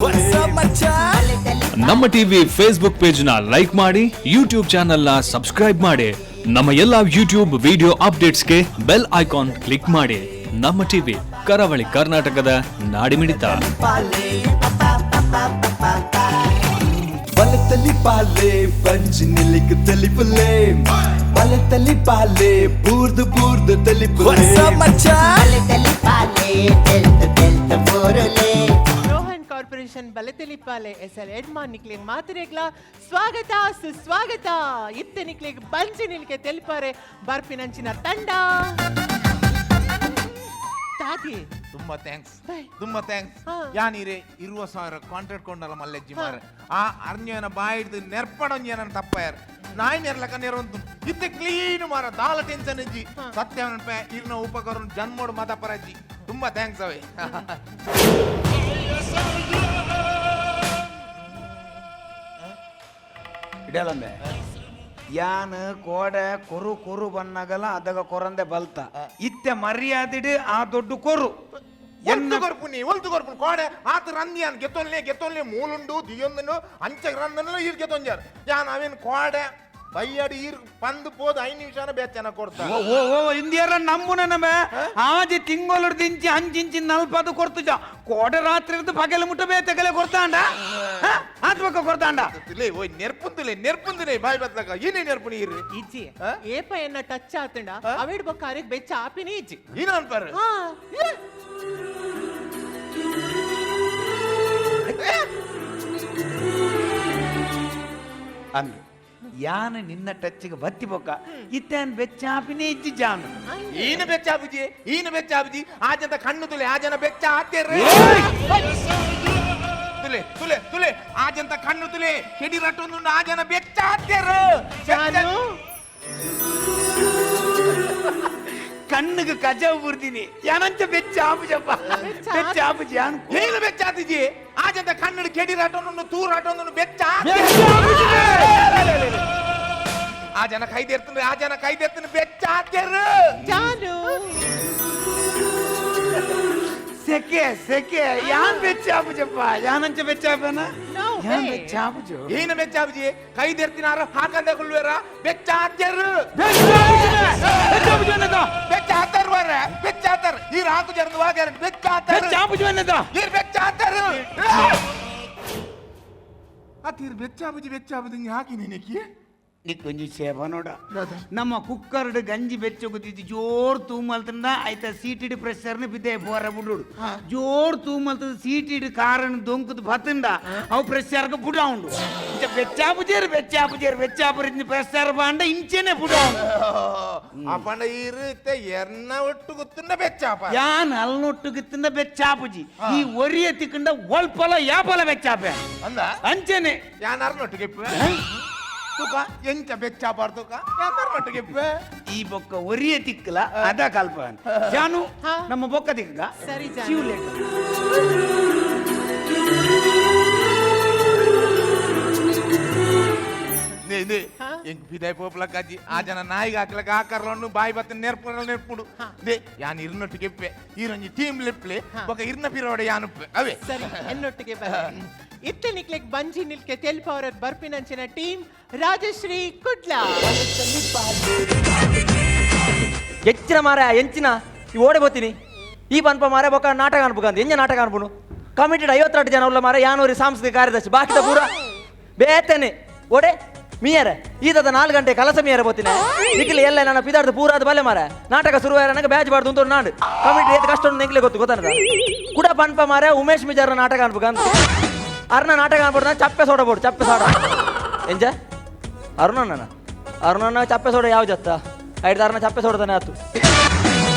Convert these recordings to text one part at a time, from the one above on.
What's up, ಮಚ್ಚಾ? ನಮ್ಮ TV Facebook page ನ ಲೈಕ್ ಮಾಡಿ, ಯೂಟ್ಯೂಬ್ ಚಾನೆಲ್ ನ ಸಬ್ಸ್ಕ್ರೈಬ್ ಮಾಡಿ. ನಮ್ಮ ಎಲ್ಲಾ ಯೂಟ್ಯೂಬ್ ವಿಡಿಯೋ ಅಪ್ಡೇಟ್ಸ್ಗೆ ಬೆಲ್ ಐಕಾನ್ ಕ್ಲಿಕ್ ಮಾಡಿ. ನಮ್ಮ ಟಿವಿ, ಕರಾವಳಿ ಕರ್ನಾಟಕದ ನಾಡಿಮಿಡಿತ. ಬಲತಲಿ ಪಾಲೆ ಬಂಜಿ ನಿಲಿಕ್ ತಲಿಪುಲೆ, ಬಲತಲಿ ಪಾಲೆ ಬೂರ್ದು ಬೂರ್ದು ತಲಿಪುಲೆ. What's up, ಮಚ್ಚಾ? ರೋಹನ್ ಕಾರ್ಪೊರೇಷನ್ ಬಲತೆಲಿಪಾಲೆ ಎಸ್ ಎಲ್ ಎಡ್ಮಾನ್ ನಿಕ್ಲಿಗ್ ಮಾತುರೇಗ್ಲ ಸ್ವಾಗತ ಸುಸ್ವಾಗತ. ಇತ್ತೆ ನಿಕ್ಲಿಗ್ ಬಂಜಿ ನಿಲ್ಕೆ ತೆಲಿಪಾರೆ ಬರ್ಪಿನಂಚಿನ ತಂಡ ತಾತಿ. ತುಂಬಾ thanks. Bye. ತುಂಬಾ thanks. ಹಾ. ಯಾನೀರೆ 20,000 ಕಾಂಟ್ರಾಕ್ಟ್ ಕೊಂಡಲ್ಲ ಮಲ್ಲೆಜ್ಜಿ ಮಾರೆ. ಆ ಅರ್ಣ್ಯನ ಬಾಯಿಡ್ದು ನೆರ್ಪಡೊಂಜಿ ನನ್ನ ತಪ್ಪಾಯರ್ ನಾಯಿ ನೆರ್ಲಕ ನೆರವಂತು ಇತ್ತೆ ಕ್ಲೀನ್ ಮಾರ, ದಾಲ ಟೆನ್ಷನ್ ಇಜ್ಜಿ. ಸತ್ಯ ಪೆ ಇರ್ನ ಉಪಕರಣ ಜನ್ಮೋಡು ಮತಪರಜ್ಜಿ. ತುಂಬಾ thanks ಅವೇ. ಇಡಲಂಬೆ ಯಾನ್ ಕೋಡೆ ಕೊರು ಕೊರು ಬನ್ನಗಲ ಅದಗ ಕೊರಂದೆ ಬಲ್ತ ಇತ್ತೆ ಮರ್ಯಾದಿಡು ಆ ದೊಡ್ಡ ಕೊರು. ಒಲ್ತು ಕೊರ್ಪುನಿ, ಒಲ್ತು ಕೊರ್ಪುನಿ. ಕೋಡೆ ಆತ ರಂದಿಯಾನ್ ಗೆತ್ತೊನ್ಲೆ ಗೆತ್ತೊನ್ಲೆ ಮೂಲುಂಡು ದಿಯೊಂದನು ಅಂಚ ರಂದನು ಈರ್ ಗೆತ್ತೊಂಜಾರ್. ಯಾನ್ ಅವೇನ್ ಕೋಡೆ ಬೈಯಾಡಿ ಈರ್ ಪಂದು ಪೋದು 5 ನಿಮಿಷನ ಬೇಚನ ಕೊಡ್ತಾ. ಓ ಓ ಓ ಇಂದಿಯರ ನಂಬುನ ನಮೆ ಆಜಿ ತಿಂಗೊಲುಡು ದಿಂಚಿ ಅಂಚಿಂಚಿ ನಲ್ಪದು ಕೊರ್ತುಜ. ಕೋಡೆ ರಾತ್ರಿ ಇರ್ದು ಪಗಲು ಮುಟ್ಟ ಬೇತೆಗಲೆ ಕೊರ್ತಾಂಡ, ಆತ್ಮಕ ಕೊರ್ತಾಂಡ. ತುಲೆ ಓಯ್ ನೆರ್ಪುಂದುಲೆ ನೆರ್ಪುಂದುಲೆ ಬಾಯ್ ಬತ್ಲಕ ಏನೇ ನೆರ್ಪುನಿ ಈರ್. ಇಜ್ಜಿ. ಆ? ಏಪ ಎನ್ನ ಟಚ್ ಆತಂಡ ಅವಿಡ್ ಬೊಕ್ಕ ಅರೆಗ್ ಬೆಚ್ಚ ಆಪಿನೇ ಇಜ್ಜಿ. ಏನ ಅನ್ಪಾರ? ಹಾ. ಅಂದು ಯಾನ ನಿನ್ನ ಟಚ್ಗೆ ಬತ್ತಿ ಬೊಕ್ಕ ಇತ್ತೇನ್ ಬೆಚ್ಚಾಪಿನೇ ಇಜ್ಜಿ ಜಾನು. ಈನ ಬೆಚ್ಚಾಬುಜಿ, ಈನ ಬೆಚ್ಚಾಬುಜಿ. ಆ ಜನ ಕಣ್ಣು ತುಲೆ, ಆ ಜನ ಬೆಚ್ಚ ಆತೇರ್. ತುಲೆ ತುಲೆ ತುಲೆ, ಆ ಜನ ಕಣ್ಣು ತುಲೆ, ಕೆಡಿ ರಟ್ಟೊಂದು ಆ ಜನ ಬೆಚ್ಚ ಆತೇರ್. ಜಾನು. ಕಣ್ಣಿಗೆ ಕಜವು ಬುರ್ದಿನಿ ಯಾನಂಚ ಬೆಚ್ಚ ಆಪುಜಪ್ಪ, ಬೆಚ್ಚ ಆಪುಜಿ ಯಾನ್. ಏನ ಬೆಚ್ಚ ಆತಿಜಿ? ಆ ಜನ ಕಣ್ಣು ಕೆಡಿ ರಟ್ಟೊಂದು ತೂರಾಟೊಂದು ಬೆಚ್ಚ ಆತೇರ್. ಆ ಜನ ಕೈದೆರ್ತನ, ಆ ಜನ ಕೈದೆರ್ತನ, ಬೆಚ್ಚ ಆತೇರ್. ಜಾನು. ಸೆಕೆ ಸೆಕೆ, ಯಾನ್ ಬೆಚ್ಚ ಆಪುಜಪ್ಪ, ಯಾನಂಚ ಬೆಚ್ಚ ಆಪನ. No ಯಾನ್ way. ಬೆಚ್ಚ ಆಪುಜು. ಏನ ಬೆಚ್ಚಾಬುಜಿ? ಕೈದೆರ್ತಿನಾರ ಹಾಕಂದೆ ಕೊಲ್ವೇರ, ಬೆಚ್ಚ ಆತೇರ್. ಬೆಚ್ಚ ಆಪುಜು ಅನ್ನದ. ಬೆಚ್ಚ ಆತರ್ ವರ, ಬೆಚ್ಚ ಆತರ್. ಈ ರಾಕು ಜರ್ದು ವಾಗ್ಯಾರ ಬೆಚ್ಚ ಆತರ್. ಬೆಚ್ಚ ಆಪುಜು ಅನ್ನದ. ಈರ್ ಬೆಚ್ಚ ಆತರ್. ಅತೀರ್ ಬೆಚ್ಚಾಬುಜಿ ಬೆಚ್ಚಾಬುಜಿ ಹಾಕಿ ನಿನಕ್ಕೆ. ನಿಕ್ಕೊಂಜಿ ಸೇವ ನೋಡ, ನಮ್ಮ ಕುಕ್ಕರ್ಡ್ ಗಂಜಿ ಬೆಚ್ಚ ಗುದ್ದಿದ್ದು ಜೋರ್ ತೂಮಲ್ತಂದ ಆಯ್ತ ಸೀಟಿಡ್ ಪ್ರೆಷರ್ನ ಬಿದ್ದೆ ಬೋರ ಬುಡುಡು. ಜೋರ್ ತೂಮಲ್ತದ ಸೀಟಿಡ್ ಕಾರಣ ದೊಂಕುದು ಬತ್ತಂಡ ಅವು ಪ್ರೆಷರ್ಗೆ ಬುಡ ಉಂಡು. ಇಂಚ ಬೆಚ್ಚಾಪುಜೇರು ಬೆಚ್ಚಾಪುಜೇರು ಬೆಚ್ಚಾಪುರ ಪ್ರೆಷರ್ ಬಾಂಡ ಇಂಚೆನೆ ಬುಡ ಉಂಡು. ಅಪಂಡ ಈರ್ ಇತ್ತೆ ಎರ್ನ ಒಟ್ಟು ಗೊತ್ತುಂಡ ಬೆಚ್ಚಾಪ. ಯಾನ್ ಅಲ್ನೊಟ್ಟು ಗಿತ್ತಂದ ಬೆಚ್ಚಾಪುಜಿ, ಈ ಒರಿಯ ತಿಕ್ಕಂಡ ಒಲ್ಪಲ ಯಾಪಲ ಬೆಚ್ಚಾಪೆ. ಅಂದ. ಅಂಚೆನೆ. ಯಾನ್ ಅರ್ನೊಟ್ಟಿಗೆ ತುಕ ಎಂಚ ಬೆಚ್ಚಾಪಾರ್ ತುಕ ಯಾನ್ ಅರ್ನೊಟ್ಟಿಗೆ. ಈ ಬೊಕ್ಕ ಒರಿಯ ತಿಕ್ಕಲ ಅದ ಕಲ್ಪ ಜಾನು. ಹಾ. ನಮ್ಮ ಬೊಕ್ಕ ತಿಕ್ಕ. ಸರಿ ಜಾನು. ಶಿವಲೇಖ. ಎಂಕ್ ಬಿದಾಯ್ ಪೋಪ್ಲಕ್ಕಾಜಿ. ಆ ಜನ ನಾಯಿಗೆ ಹಾಕ್ಲಕ್ಕ ಆಕರ್ಲನ್ನು ಬಾಯಿ ಬತ್ತ ನೆರ್ಪುಡ ನೆರ್ಪುಡು. They ಯಾನ್ ಇರ್ನೊಟ್ಟಿಗೆ ಇಪ್ಪೆ, ಈರೊಂಜಿ ಟೀಮ್ ಲಿಪ್ಲೆ ಬೊಕ ಇರ್ನ ಪಿರೋಡೆ ಯಾನುಪ್ಪೆ ಅವೇ. ಸರಿ, ಎನ್ನೊಟ್ಟಿಗೆ ಬರ. ಇತ್ತೆ ನಿಕ್ಲೆಗ್ ಬಂಜಿ ನಿಲ್ಕೆ ತೆಲ್ಪವರ ಬರ್ಪಿನಂಚಿನ ಟೀಮ್ ರಾಜಶ್ರೀ ಕುಡ್ಲ. ಹೆಚ್ಚಿನ ಮಾರ ಎಂಚಿನ ಈ ಓಡೆ ಬೋತೀನಿ ಈ ಪನ್ಪ ಮಾರ ಬೊಕ ನಾಟಕ ಅನ್ಪುಕಂತ ಎಂಜ ನಾಟಕ ಅನ್ಪುನು. ಕಮಿಟೆಡ್ 52 ಜನ ಉಲ್ಲ ಮಾರ. ಯಾನೂರಿ ಸಾಂಸ್ಕೃತಿಕ ಕಾರ್ಯದರ್ಶಿ, ಬಾಕಿದ ಪೂರ ಬೇತನೆ. ಓಡೆ ಮೀಯರೆ ಈತದ 4 ಗಂಟೆ ಕಲಸ ಮೀಯರೆ ಬೋತೀನಿ. ನಿಖಿಲ್ ಎಲ್ಲ ನನ್ನ ಪಿದಾರ್ದು ಪೂರಾದ ಬಲೆ ಮಾರ. ನಾಟಕ ಶುರುವಾರ ನನಗೆ ಬ್ಯಾಚ್ ಬಾರ್ದು ಅಂತ ನಾಡು ಕಮಿಟಿ ಏತ್ ಕಷ್ಟ ಉಂಟು ಎಂಕ್ಲೆ ಗೊತ್ತು ಗೊತ್ತಾನದ. ಕುಡ ಪನ್ಪ ಮಾರ ಉಮೇಶ್ ಮಿಜಾರ್ನ ನಾಟಕ ಅನ್ಪುಕಂತ. ಅರ್ನ ನಾಟಕ ಅನ್ಪುಡ್ದ ಚಪ್ಪೆ ಸೋಡ ಬೋಡು ಚಪ್ಪೆ ಸೋಡ ಎಂಜ ಅರುಣಣ್ಣ ಅರುಣಣ್ಣ ಚಪ್ಪೆ ಸೋಡ ಯಾವ ಜತ್ತ ಐದು ಅರ್ನ ಚಪ್ಪೆ ಸೋಡದಾನೆ ಆತು.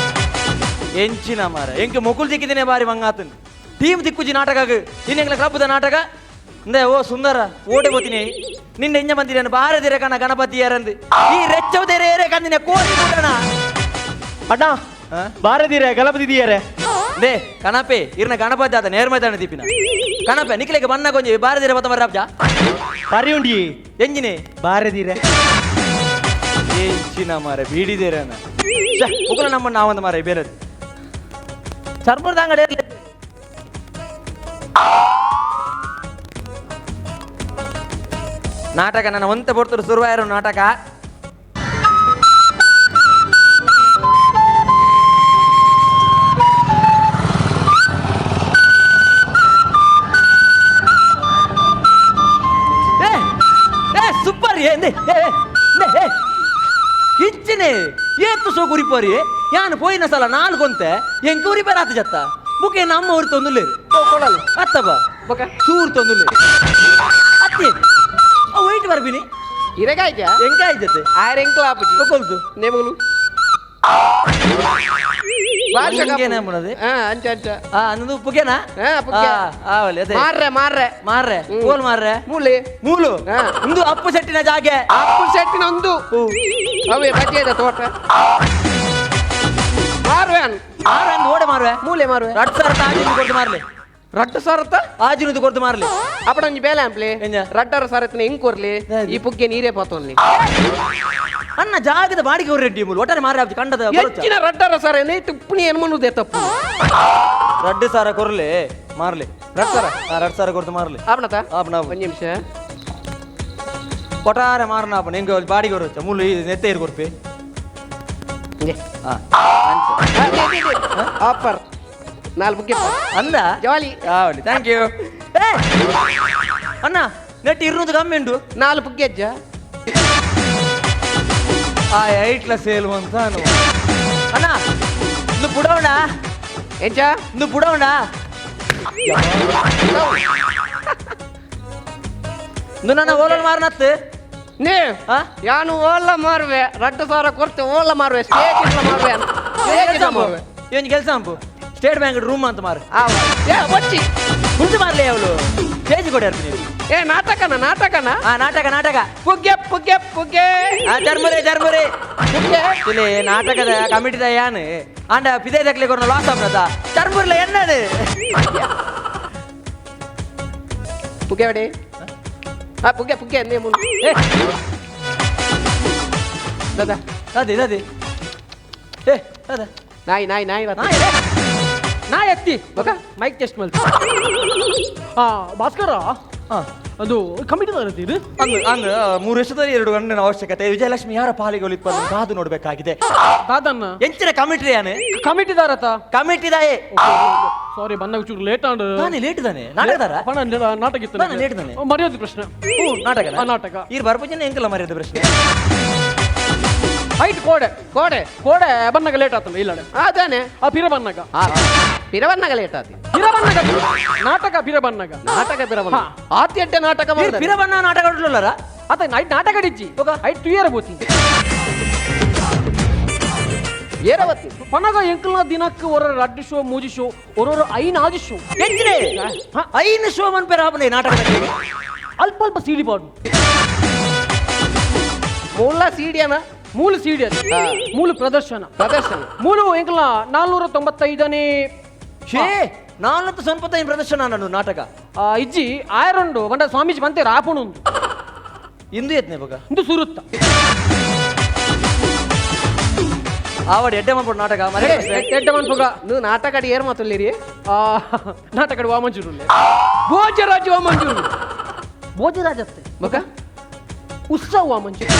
ಎಂಚಿನ ಮಾರ ಎಂಕೆ ಮೊಕುಲ್ ದಿಕ್ಕಿದ್ದೇನೆ ಬಾರಿ ಮಂಗಾತನ್ ಟೀಮ್ ದಿಕ್ಕುಜಿ ನಾಟಕಕ್ಕೆ ಇನ್ನೆಂಗ್ಲ ಕ್ಲಬ್ದ ನಾಟಕ ಅಂದೆ. ಓ ಸುಂದರ ಓಡೆ ಬೋತೀನಿ ನಿನ್ನ ಎಂಜ ಬಂದಿರೇನು ಬಾರದಿರ ಕಣ ಗಣಪತಿ ಯಾರಂದು ಈ ರೆಚ್ಚವದೇರೆ ಏರೆ ಕಂದಿನ ಕೋರಿ ಕೂಡಣ. ಅಣ್ಣ ಬಾರದಿರೆ ಗಣಪತಿ ದಿಯರೆ. They ಕಣಪೆ ಇರ್ನ ಗಣಪತಿ ಆತ ನೇರ್ಮೈದಾನ ದೀಪಿನ ಕಣಪೆ ನಿಕ್ಲೆಗೆ ಬಣ್ಣ ಕೊಂಜಿ ಬಾರದಿರ ಬತ್ತ ಮರ್ರಾಬ್ಜ. ಬಾರಿ ಉಂಡಿ. ಎಂಜಿನೆ. ಬಾರದಿರೆ. ಎಂಚಿನ ಮಾರ ಬೀಡಿದೇರನ ಉಗುಲ ನಮ್ಮ ನಾವೊಂದು ಮಾರ ಬೇರೆ ಚರ್ಮದ ಅಂಗಡಿ ಇರ್ಲಿ. ನಾಟಕ ನನ್ನ ಒಂತೆ ಪೊರ್ತುಡು ಶುರುವಾಯಿರು ನಾಟಕ. ಏ ಏ ಸೂಪರ್ ಏ ಏ ಏ ಕಿಂಚಿನೆ ಏತ್ತು ಸೋ ಕುರಿಪರಿ ಯಾನು ಪೋಯಿನ ಸಲ ನಾಲ್ಕೊಂತೆ ಎಂಕ ಉರಿಪೇರ್ ಆತ ಜತ್ತ ಬುಕೆ ನಮ್ಮ ಊರು ತೊಂದುಲ್ಲೇರು ಕೊಡಲ್ಲ ಅತ್ತಬ ಬೊಕ ಸೂರು ತೊಂದುಲ್ಲೇರು ಅತ್ತೆ ಅವು ವೈಟ್ ಬರ್ಬಿನಿ. ಇರೆಗಾಯ್ಜಾ? ಎಂಕ ಆಯ್ತತೆ? ಆಯ್ರ ಎಂಕ್ಲ ಆಪುಜಿ. ಕೊಲ್ತು. ನೇಮುಲು ಭಾಷೆ. ಹಿಂಗೇನ ಮಾಡೋದು? ಹಾ, ಅಂಚ ಅಂಚ. ಆ ಅನ್ನದು ಪುಗೆನಾ? ಹಾ, ಪುಗೆ. ಆವಲೆ ಅದೇ. ಮಾರ್ರೆ ಮಾರ್ರೆ. ಮಾರ್ರೆ. ಕೋಲ್ ಮಾರ್ರೆ. ಮೂಲೆ. ಮೂಲು. ಹಾ. ಒಂದು ಅಪ್ಪು ಸೆಟ್ಟಿನ ಜಾಗೆ. ಅಪ್ಪು ಸೆಟ್ಟಿನ ಒಂದು ಅವೇ ಬಜ್ಜೆದ ತೋಟ ಮಾರುವೆ ಅನ್. ಮಾರುವೆ ಅಂದ್ ಓಡೆ ಮಾರುವೆ. ಮೂಲೆ ಮಾರುವೆ. ರಡ್ ಸಾವಿರ ಆಜಿನ ಕೊಡ್ದು ಮಾರ್ಲೆ. ರಡ್ಡು ಸಾವಿರತ್ತ? ಆಜಿನದು ಕೊಡ್ದು ಮಾರ್ಲೆ. ಅಪ್ಪಡ ಒಂಜಿ ಬೇಲೆ ಅನ್ಪ್ಲೆ. ಎಂಜ? ರಡ್ಡರ ಸರತ್ನ ಹೆಂಗ್ ಕೊರ್ಲಿ? ಹೌದು. ಈ ಪುಗ್ಗೆ ನೀರೇ ಪತ್ತೊನ್ಲಿ. ಅನ್ನ ಜಾಗದ ಬಾಡಿಗೆ ಅವ್ರು ರೆಡ್ಡಿ ಮೂಲು ಒಟ್ಟಾರೆ ಮಾರ್ರೆ ಆಪ್ಜಿ ಕಂಡದ ಬರೋಚ. ಹೆಚ್ಚಿನ ರಡ್ಡರ ಸರ ತುಪ್ಪಣಿ ಏನ್ ತಪ್ಪು. ರಡ್ಡು ಸಾವಿರ ಕೊರ್ಲೆ ಮಾರ್ಲೆ. ರಡ್ಡು ಸಾವಿರ? ಹಾ, 2000 ಕೊಡ್ದು ಮಾರ್ಲೆ. ಆಪಣತ? ಆಪಣ, ಆಪಣ. ಒಂದ್ ನಿಮಿಷ. ಒಟ್ಟಾರೆ ಮಾರನ ಆಪಣ ಹೆಂಗ ಬಾಡಿಗೆ ಬರೋಚ ಮೂಲು ಈ ನೆತ್ತೆ ಇರು ಕೊರ್ಪಿ. ಇಂಗೆ. ಹಾ, ಅಂಚ. ಆ, they, they, they. Offer ನಾಲ್ ಬುಕ್ಕೆ. ಅಂದ. ಜಾಲಿ. ಯಾವಲಿ thank you. ಏ ಅಣ್ಣ ನೆಟ್ ಇರುವುದು ಕಮ್ಮಿ ಉಂಟು. ನಾಲ್ ಪುಗ್ಗೆ ಅಜ್ಜ. ಆ ಐಟ್ಲ ಸೇಲ್ ಅಂತ ಅಣ್ಣ ಇಂದು ಪುಡವಣ. ಎಂಚ? ಇಂದು ಪುಡವಣ. ಇಂದು ನನ್ನ ಓಲಲ್ ಮಾರನತ್ತು. ನೇ. ಆ? ಯಾನು ಓಲ್ಲ ಮಾರುವೆ, 2000 ಕೊರ್ತೆ ಓಲ್ಲ ಮಾರುವೆ, ಸ್ಟೇಜ್ ಇಲ್ಲ ಮಾರುವೆ, ಸ್ಟೇಜ್ ಇಲ್ಲ ಮಾರುವೆ. ಇವನ್ ಕೆಲಸ ಅಂಪು ಸ್ಟೇಟ್ ಬ್ಯಾಂಕ್ ರೂಮ್ ಅಂತ ಮಾರು. ಆ, ಏ ಬಚ್ಚಿ. ಕುಂತು ಮಾರ್ಲಿ ಅವಳು ಸ್ಟೇಜ್ ಕೊಡ್ಯಾರ ನೀವು. ಏ ನಾಟಕನ ನಾಟಕನ. ಆ ನಾಟಕ ನಾಟಕ. ಪುಗ್ಗೆ ಪುಗ್ಗೆ ಪುಗ್ಗೆ. ಆ ಚರ್ಮುರಿ ಚರ್ಮುರಿ. ಪುಗ್ಗೆ. ಇಲ್ಲಿ ನಾಟಕದ ಕಮಿಟಿದ ಯಾನ್ ಆಂಡ ಪಿದೆ ದಕ್ಲೆ ಕೊರ್ನ ಲಾಸ್ ಆಪ್ನದ ಚರ್ಮುರ್ಲ ಎನ್ನದು. ಪುಗ್ಗೆ ಬಡಿ. ಆ ಪುಗ್ಗೆ ಪುಗ್ಗೆ ನೇ ಮುನ್. ಏ ದಾದಾ. ಅದೇ ಅದೇ ಏ ಅದ. ನಾಯಿ ನಾಯಿ ನಾಯಿ ಬತ್ತ. ನಾಯಿ, ಏ. ನಾ ಎತ್ತಿ. ಬೊಕ? ಮೈಕ್ ಟೆಸ್ಟ್ ಮಲ್ತ. ಆ ಭಾಸ್ಕರ. ಹಾ. ಅದು ಕಮಿಟಿ ಇದು. ಅಂದ್ ಅಂದ್ 3 ವರ್ಷದಲ್ಲಿ 2 ಗಂಡನ ಅವಶ್ಯಕತೆ ವಿಜಯಲಕ್ಷ್ಮಿ ಯಾರ ಪಾಲಿಗೆ ಒಲಿಪ್ಪನ್ನು ಕಾದು ನೋಡ್ಬೇಕಾಗಿದೆ. ದಾದನ್ನ. ಎಂಚಿನ ಕಮಿಟಿ ಯಾನು? ಕಮಿಟಿದಾರತ. ಕಮಿಟಿದಾಯೇ. ಸಾರಿ, ಬಂದಾಗ ಚೂರು ಲೇಟ್ ಆಂಡ್. ತಾನೇ ಲೇಟ್ ಇದ್ದಾನೆ ನಾಟಕದಾರ. ಪಣ ನಾಟಕ ಇತ್ತು. ತಾನೇ ಲೇಟ್ ಇದ್ದಾನೆ. ಮರ್ಯಾದೆ ಪ್ರಶ್ನೆ. ಹ್ಞೂ, ನಾಟಕ. ಆ, ನಾಟಕ. ಈ ಬರ್ಪುಜನ ಎಂಕಲ್ಲ ಮರ್ಯಾದೆ ಪ್ರಶ್ನೆ. ಐಟ್ ಕೋಡೆ. ಕೋಡೆ. ಕೋಡೆ ಬನ್ನಾಗ ಲೇಟ್ ಆತಲ್ಲ ಇಲ್ಲಡೆ. ಅದಾನೆ. ಆ ಪಿರ ಬನ್ನಾಗ. ಆ ಪಿರವನ್ನಾಗ ಲೇಟ್ ಆತಿ. ಪಿರ ಬನ್ನಾಗ ನಾಟಕ ಪಿರ ಬನ್ನಾಗ. ನಾಟಕ ಪಿರವನ್ನ. ಹಾ. ಆತಿ ಅಡ್ಡೆ ನಾಟಕ ಮಾಡ್ದಾನೆ. ಪಿರಬಣ್ಣ ನಾಟಕ ಆಡ್ಲಲ್ಲರ? ಆತ ನೈಟ್ ನಾಟಕ ಡಿಜ್ಜಿ ಐಟ್ ತುಯರ ಬೋತಿ. ಏರವತ್ತಿ. ಪನಗ ಎಂಕಲ್ನ ದಿನಕ್ಕೆ ಒರ ರಡ್ಡು ಶೋ ಮೂಜಿ ಶೋ ಒರೊರ ಐನ್ ಆಜಿ ಶೋ. ಎಂಚಿನೆ ಐನು ಶೋ ಮನ್ಪೇರ ಆಪನೆ ನಾಟಕ. ಅಲ್ಪ ಅಲ್ಪ ಸೀಡಿ ಪಾಡು. ಮೂಲ ಸೀಡಿಯನ. ಮೂಲ ಸೀಡಿ ಅದು. ಮೂಲ ಪ್ರದರ್ಶನ. ಪ್ರದರ್ಶನ. ಮೂಲ ಎಂಕಲ್ನ 495ನೇ. ಶೇ ನಾನಂತೂ ಸ್ವಲ್ಪ ಪ್ರದರ್ಶನ ನಾನು ನಾಟಕ. ಆ, ಇಜ್ಜಿ ಆಯರಂಡು ಬಂಡ ಸ್ವಾಮೀಜಿ ಬಂತೇರ ಆಪುಣು ಉಂದು. ಇಂದು ಯತ್ನೆ ಬಗ. ಇಂದು ಸುರುತ್ತ. ಆವಡಿ ಎಡ್ಡೆ ಮಾಡ್ಬೋದು ನಾಟಕ ಮರೆ. ಎಡ್ಡೆ ಮನ್ಪುಗ. ನೀವು ನಾಟಕ ಅಡಿ ಏರ್ ಮಾತುಲ್ಲಿರಿ? ಆ, ನಾಟಕಡು ವಾಮಂಜೂರು. ಭೋಜರಾಜ್ ವಾಮಂಜೂರು. ಭೋಜರಾಜತ್ತೆ. ಮಗ. ಉತ್ಸವ ವಾಮಂಜೂರು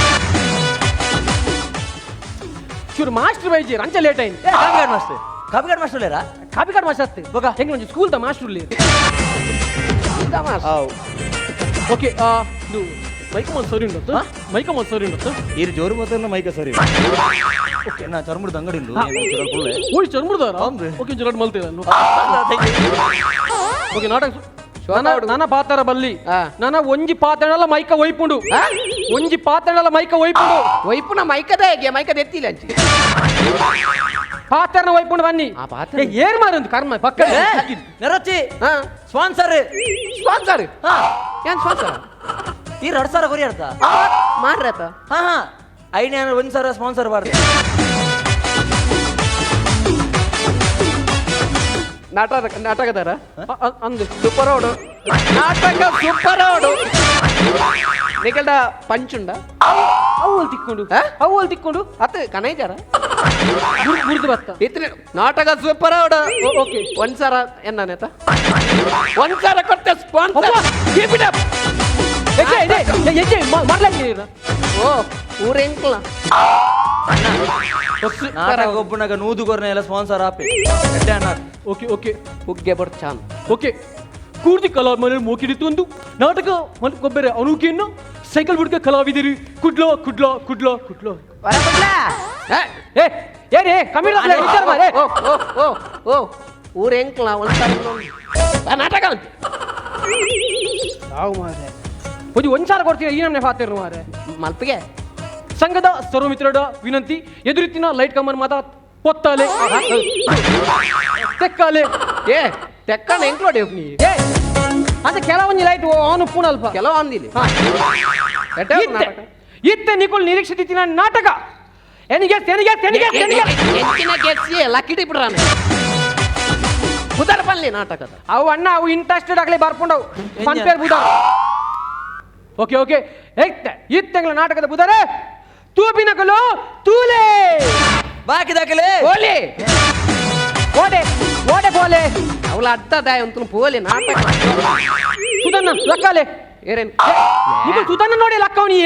ಚೂರು ಮಾಸ್ಟರ್ ಬೈಜೀರ್ ಅಂಚ ಲೇಟ್ ಅయింది. ಏ ಕಾಪಿಗಾಡ್ ಮಾಸ್ಟರ್ ಕಾಪಿಗಾಡ್ ಮಾಸ್ಟರ್ ಲೇರಾ? ಕಾಪಿಕಾಡ್ ಮಾಸ್ಟರ್ ಅತ್ತೆ. ಬೊಕ? ಹೆಂಗ್ ಒಂಜಿ ಸ್ಕೂಲ್ ದ ಮಾಸ್ಟರ್ ಲೇರು. ಆವ್. ಓಕೆ, ಇದು ಮೈಕಮಲ್ ಸರಿ ಉಂಟು, ಮೈಕಮಲ್ ಸರಿ ಉಂಟು. ಈರು ಜೋರು ಮಾತಾಡ್ನ ಮೈಕ ಸರಿ. ಓಕೆ, ನಾ ಚರ್ಮದ ಅಂಗಡಿ ಉಂಟು. ಓಯ್ ಚರ್ಮುರ್ದಾರ? ಹೌದು. ಓಕೆ, ಜೊರಡ್ ಮಲ್ತೇವೆ ನಾನು. ಓಕೆ, ನಾಟಕ ನನ್ನ ಪಾತ್ರ ಬಲ್ಲಿ. ಆ. ನನ್ನ ಒಂಜಿ ಪಾತ್ರೆನಲ್ಲ ಮೈಕ ಒಯ್ಪುಂಡು. ಆ? ಒಂಜಿ ಪಾತ್ರೆನಲ್ಲ ಮೈಕ ಒಯ್ಪುಂಡು. ವೈಪುನ ಮೈಕದ ಹೇಗೆ ಮೈಕದ ಎತ್ತಿಲ್ಲ ಅಂಚಿ. ಪಾತ್ರನ ಒಯ್ಪುಂಡು ಬನ್ನಿ. ಆ ಪಾತ್ರ. ಏ, ಏರ್ ಮಾರಂದು ಕರ್ಮ ಪಕ್ಕ. ನೆರಚಿ. ಹಾ. ಸ್ಪಾನ್ಸರ್. ಸ್ಪಾನ್ಸರ್. ಹಾ. ಏನ್ ಸ್ಪಾನ್ಸರ್? ಈ 2000 ಕೊರಿ ಅರ್ಥ. ಮಾರ್ರತ. ಹಾ ಹಾ ಐನೇ 1000 ಸ್ಪಾನ್ಸರ್ ಬಾರ್ದು. ನಾಟಕ ನಾಟಕದಾರ. ಅಂದು ಸೂಪರ್ ಓಡು ನಾಟಕ ಸೂಪರ್ ಓಡು ನಿಗಲ್ಡ ಪಂಚುಂಡ. ಅವಲ್ ತಿಕ್ಕೊಂಡು. ಆ? ಅವಲ್ ತಿಕ್ಕೊಂಡು. ಅತ್ ಕನೈಜಾರ. ಗುರುತು ಬತ್ತ. ಇತ್ರೆ ನಾಟಕ ಸೂಪರ್ ಓಡು. ಓಕೆ. 1000 ಎನ್ನಾನೇತ 1000 ಕೊಟ್ಟೆ ಸ್ಪಾನ್ಸರ್. ಅಬ್ಬಾ. Keep it up. ಎಕ್ಕೆ ಇದೆ ಎಂಚೆ ಮರ್ಲ. ಓ ಊರೆಂಕ್ಲ. ನಾಟಕ ಒಬ್ಬನಾಗ ನೂದು ಕೊರ್ನ ಎಲ್ಲ ಸ್ಪಾನ್ಸರ್ ಆಪೆ ಎಡ್ಡೆ ಅಣ್ಣ. Okay okay. ಉಗ್ಗೆ ಬರ್ಚಾನ್. ಓಕೆ, ಕೂರ್ದಿ ಕಲಾ ಮನೆ ಮೋಕಿಡಿತು ಒಂದು ನಾಟಕ ಕೊಬ್ಬೆರೆ ಅನೂಕಿಯನ್ನು ಸೈಕಲ್ ಬುಡ್ಕ ಕಲಾವಿದಿರಿ ಕುಡ್ಲೋ ಕುಡ್ಲೋ ಕುಡ್ಲೋ ಕುಡ್ಲೋ. ಏ ಏನೇ ಕಮ್ಮಿ ವಿಚಾರ ಮಾರೆ. ಓ ಓ ಓ ಓ ಊರೆಂಕ್ಲ ಒಂದ್ಸಾರಿ ನಾಟಕ ಅಂತ. ಯಾವ ಮಾರೆ, ಒಂದು ಒಂದ್ಸಾರ ಕೊಡ್ತೀರ ಈ ನಮ್ಮನೆ ಫಾತಿರ್ ಮಾರೆ. ಮಲ್ಪಿಗೆ. ಸಂಘದ ಸರ್ವಮಿತ್ರರ ವಿನಂತಿ, ಎದುರಿತ್ತಿನ ಲೈಟ್ ಕಮ್ಮನ್ ಮಾತ ಪೊತ್ತಾಲೆ ತೆಕ್ಕಾಲೆ. ಏ ತೆಕ್ಕಣ ಎಂಕ್ಲೋಡಿ ನೀ. ಏ ಅಂತ ಕೆಲವೊಂದು ಲೈಟ್ ಆನ್ ಉಪ್ಪುನ ಅಲ್ಪ. ಕೆಲವು ಅಂದಿಲ್ಲ. ಹಾ. ಇತ್ತೆ ಇತ್ತೆ ನಿಕುಲ್ ನಿರೀಕ್ಷಿತಿನ ನಾಟಕ ಎನಿಗೆ ಎನಿಗೆ ಎನಿಗೆ ಎನಿಗೆ. ಎಂಚಿನ ಗೆಸ್ಸಿ ಲಕ್ಕಿಡಿ ಬಿಡ್ರಾನೆ ಬುದರ್ ಪಲ್ಲೆ ನಾಟಕದ. ಅವು ಅಣ್ಣ ಅವು ಇಂಟ್ರೆಸ್ಟೆಡ್ ಆಗಲಿ ಬರ್ಕೊಂಡವು ಪನ್ಪೇರ್ ಬುದಾರ್. ಓಕೆ ಓಕೆ, ಇತ್ತೆ ಇತ್ತೆಂಗ್ಲ ನಾಟಕದ ಬುದಾರೆ ತೂಪಿನಕಲು ತೂಲೆ. ಬಾಕಿ ದಾಖಲೆ. ಪೋಲಿ. ಓಡೆ ಓಡೆ ಪೋಲೆ. ಅವಳ ಅಡ್ಡ ದಾಯ ಅಂತ ಪೋಲಿ ನಾಟಕ. ಸುಧನ್ನ ಲಕ್ಕಾಲೆ. ಏರೇನ್? ನಿಕುಲ್ ಸುಧನ್ನ ನೋಡಿ ಲಕ್ಕವನಿ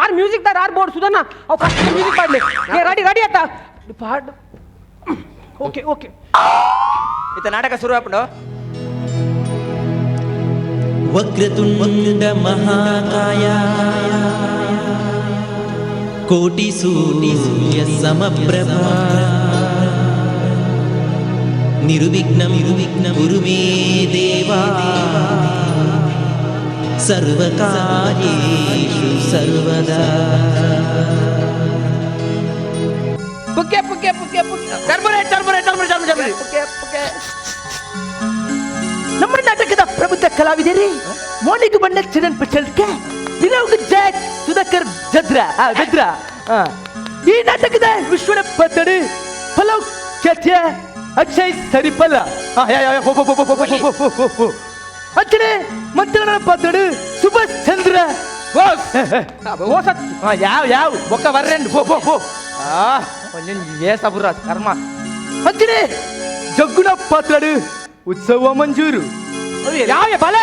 ಆರ್ ಮ್ಯೂಸಿಕ್ ದಾರ್ ಆರ್ ಬೋರ್ಡ್ ಸುಧನ್ನ ಅವು ಫಸ್ಟ್ ಮ್ಯೂಸಿಕ್ ಪಾಡ್ಲೆ. ಏ ರೆಡಿ ರೆಡಿ ಆತ ಪಾಡ್. Okay okay. ಇತ್ತ ನಾಟಕ ಶುರು ಆಪುಂಡು. ವಕ್ರತುಂಡ ಮಹಾಕಾಯ ಕೋಟಿ ಸೂರ್ಯ ಸಮಪ್ರಭಾ ನಿರ್ವಿಘ್ನಂ ನಿರ್ವಿಘ್ನ ಕುರು ಮೇ ದೇವಾ ಸರ್ವಕಾರ್ಯೇಷು ಸರ್ವದಾ. ಪುಕ್ಕೆ ಪುಕ್ಕೆ ಪುಕ್ಕೆ ಪುಕ್ಕೆ. ಚರ್ಮುರಿ ಚರ್ಮುರಿ ಚರ್ಮುರಿ ಚರ್ಮುರಿ ಚರ್ಮುರಿ. ಪುಕ್ಕೆ ಪುಕ್ಕೆ. ನಮ್ಮ ನಾಟಕದ ಪ್ರಬುದ್ಧ ಕಲಾವಿದರಿ ಮೋನಿಗೆ ಬಣ್ಣ ಚರಣ್ ಪಚಲ್ಕೆ ದಿನೋಗ್ ಜಾಕ್ ಸುಧಾಕರ್ ಜದ್ರ ಜದ್ರ. ಈ ನಾಟಕದ ವಿಶ್ವನ ಪತಡಿ ಫಲವ್ ಖ್ಯಾತಿಯ ಅಕ್ಷಯ್ ಸರಿಪಲ್ಲ. ಅಂಚನೆ ಮಂತ್ರಣನ ಪಾತ್ರಡು ಸುಭಾಷ್ ಚಂದ್ರ ಬೋಸ್. ಓಸತ್. ಯಾವ ಯಾವ ಬೊಕ್ಕ ಬರ್ರೆಂಡ್ ಬೋ ಬೋ ಬೋ. ಏ ಸಬುರಾಜ್ ಕರ್ಮ. ಅಂಚನೆ ಜಗ್ಗುಣ ಪಾತ್ರಡು ಉತ್ಸವ ಮಂಜೂರು. ಯಾವ ಬಲ.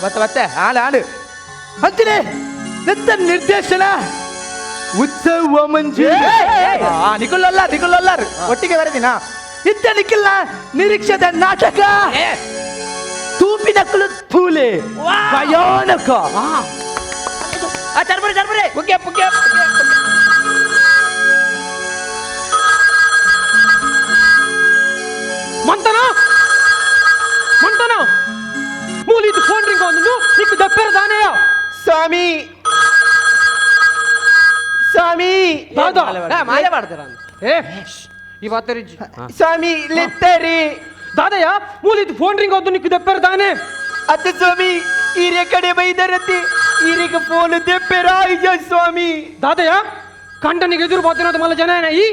ಮತ್ತೆ ಮತ್ತೆ ಆಳು ಆಳು. ಅಂಚನೆ ನತ್ತ ನಿರ್ದೇಶನ ಉತ್ಸವ ಮಂಜೂರು. ನಿಕುಲ್ಲಲ್ಲ ನಿಕುಲ್ಲಲ್ಲಾರು ಒಟ್ಟಿಗೆ ಬರದಿನ. ಇತ್ತ ನಿಖಿಲ್ನ ನಿರೀಕ್ಷದ ನಾಟಕ ತೂಪಿನಕ್ಕಲು ತೂಲೆ ಭಯಾನಕ. ಚರ್ಮುರಿ ಚರ್ಮುರಿ. ಪುಕ್ಕೆ ಪುಕ್ಕೆ ಪುಕ್ಕೆ. ಮಂತನ ಮಂತನ ಮೂಲಿದ್ದು ಫೋನ್ ರಿಂಗ್ ಒಂದು ನಿಕ್ಕು ದಪ್ಪೆರ ದಾನೆಯ. ಸ್ವಾಮಿ ಸ್ವಾಮಿ. ದಾದಾ. ಮಾಲೆ ಮಾಡ್ತಾರ. ಏ ಈ ವಾತರಿಜ್ಜಿ. ಸ್ವಾಮಿ ಲೆತ್ತರಿ. ದಾದಯ್ಯ ಮೂಲಿದ್ದು ಫೋನ್ ರಿಂಗ್ ಒಂದು ನಿಕ್ಕು ದಪ್ಪೆರ ದಾನೆ. ಅತ್ತ ಸ್ವಾಮಿ ಈರೆ ಕಡೆ ಬೈದರತಿ ಈರಿಗೆ ಫೋನ್ ದೆಪ್ಪೆರ ಸ್ವಾಮಿ. ದಾದಯ್ಯ ಕಂಡನಿಗೆ ಎದುರು ಬಾತಿರೋದು ಮಲ್ಲ ಜನ ಈ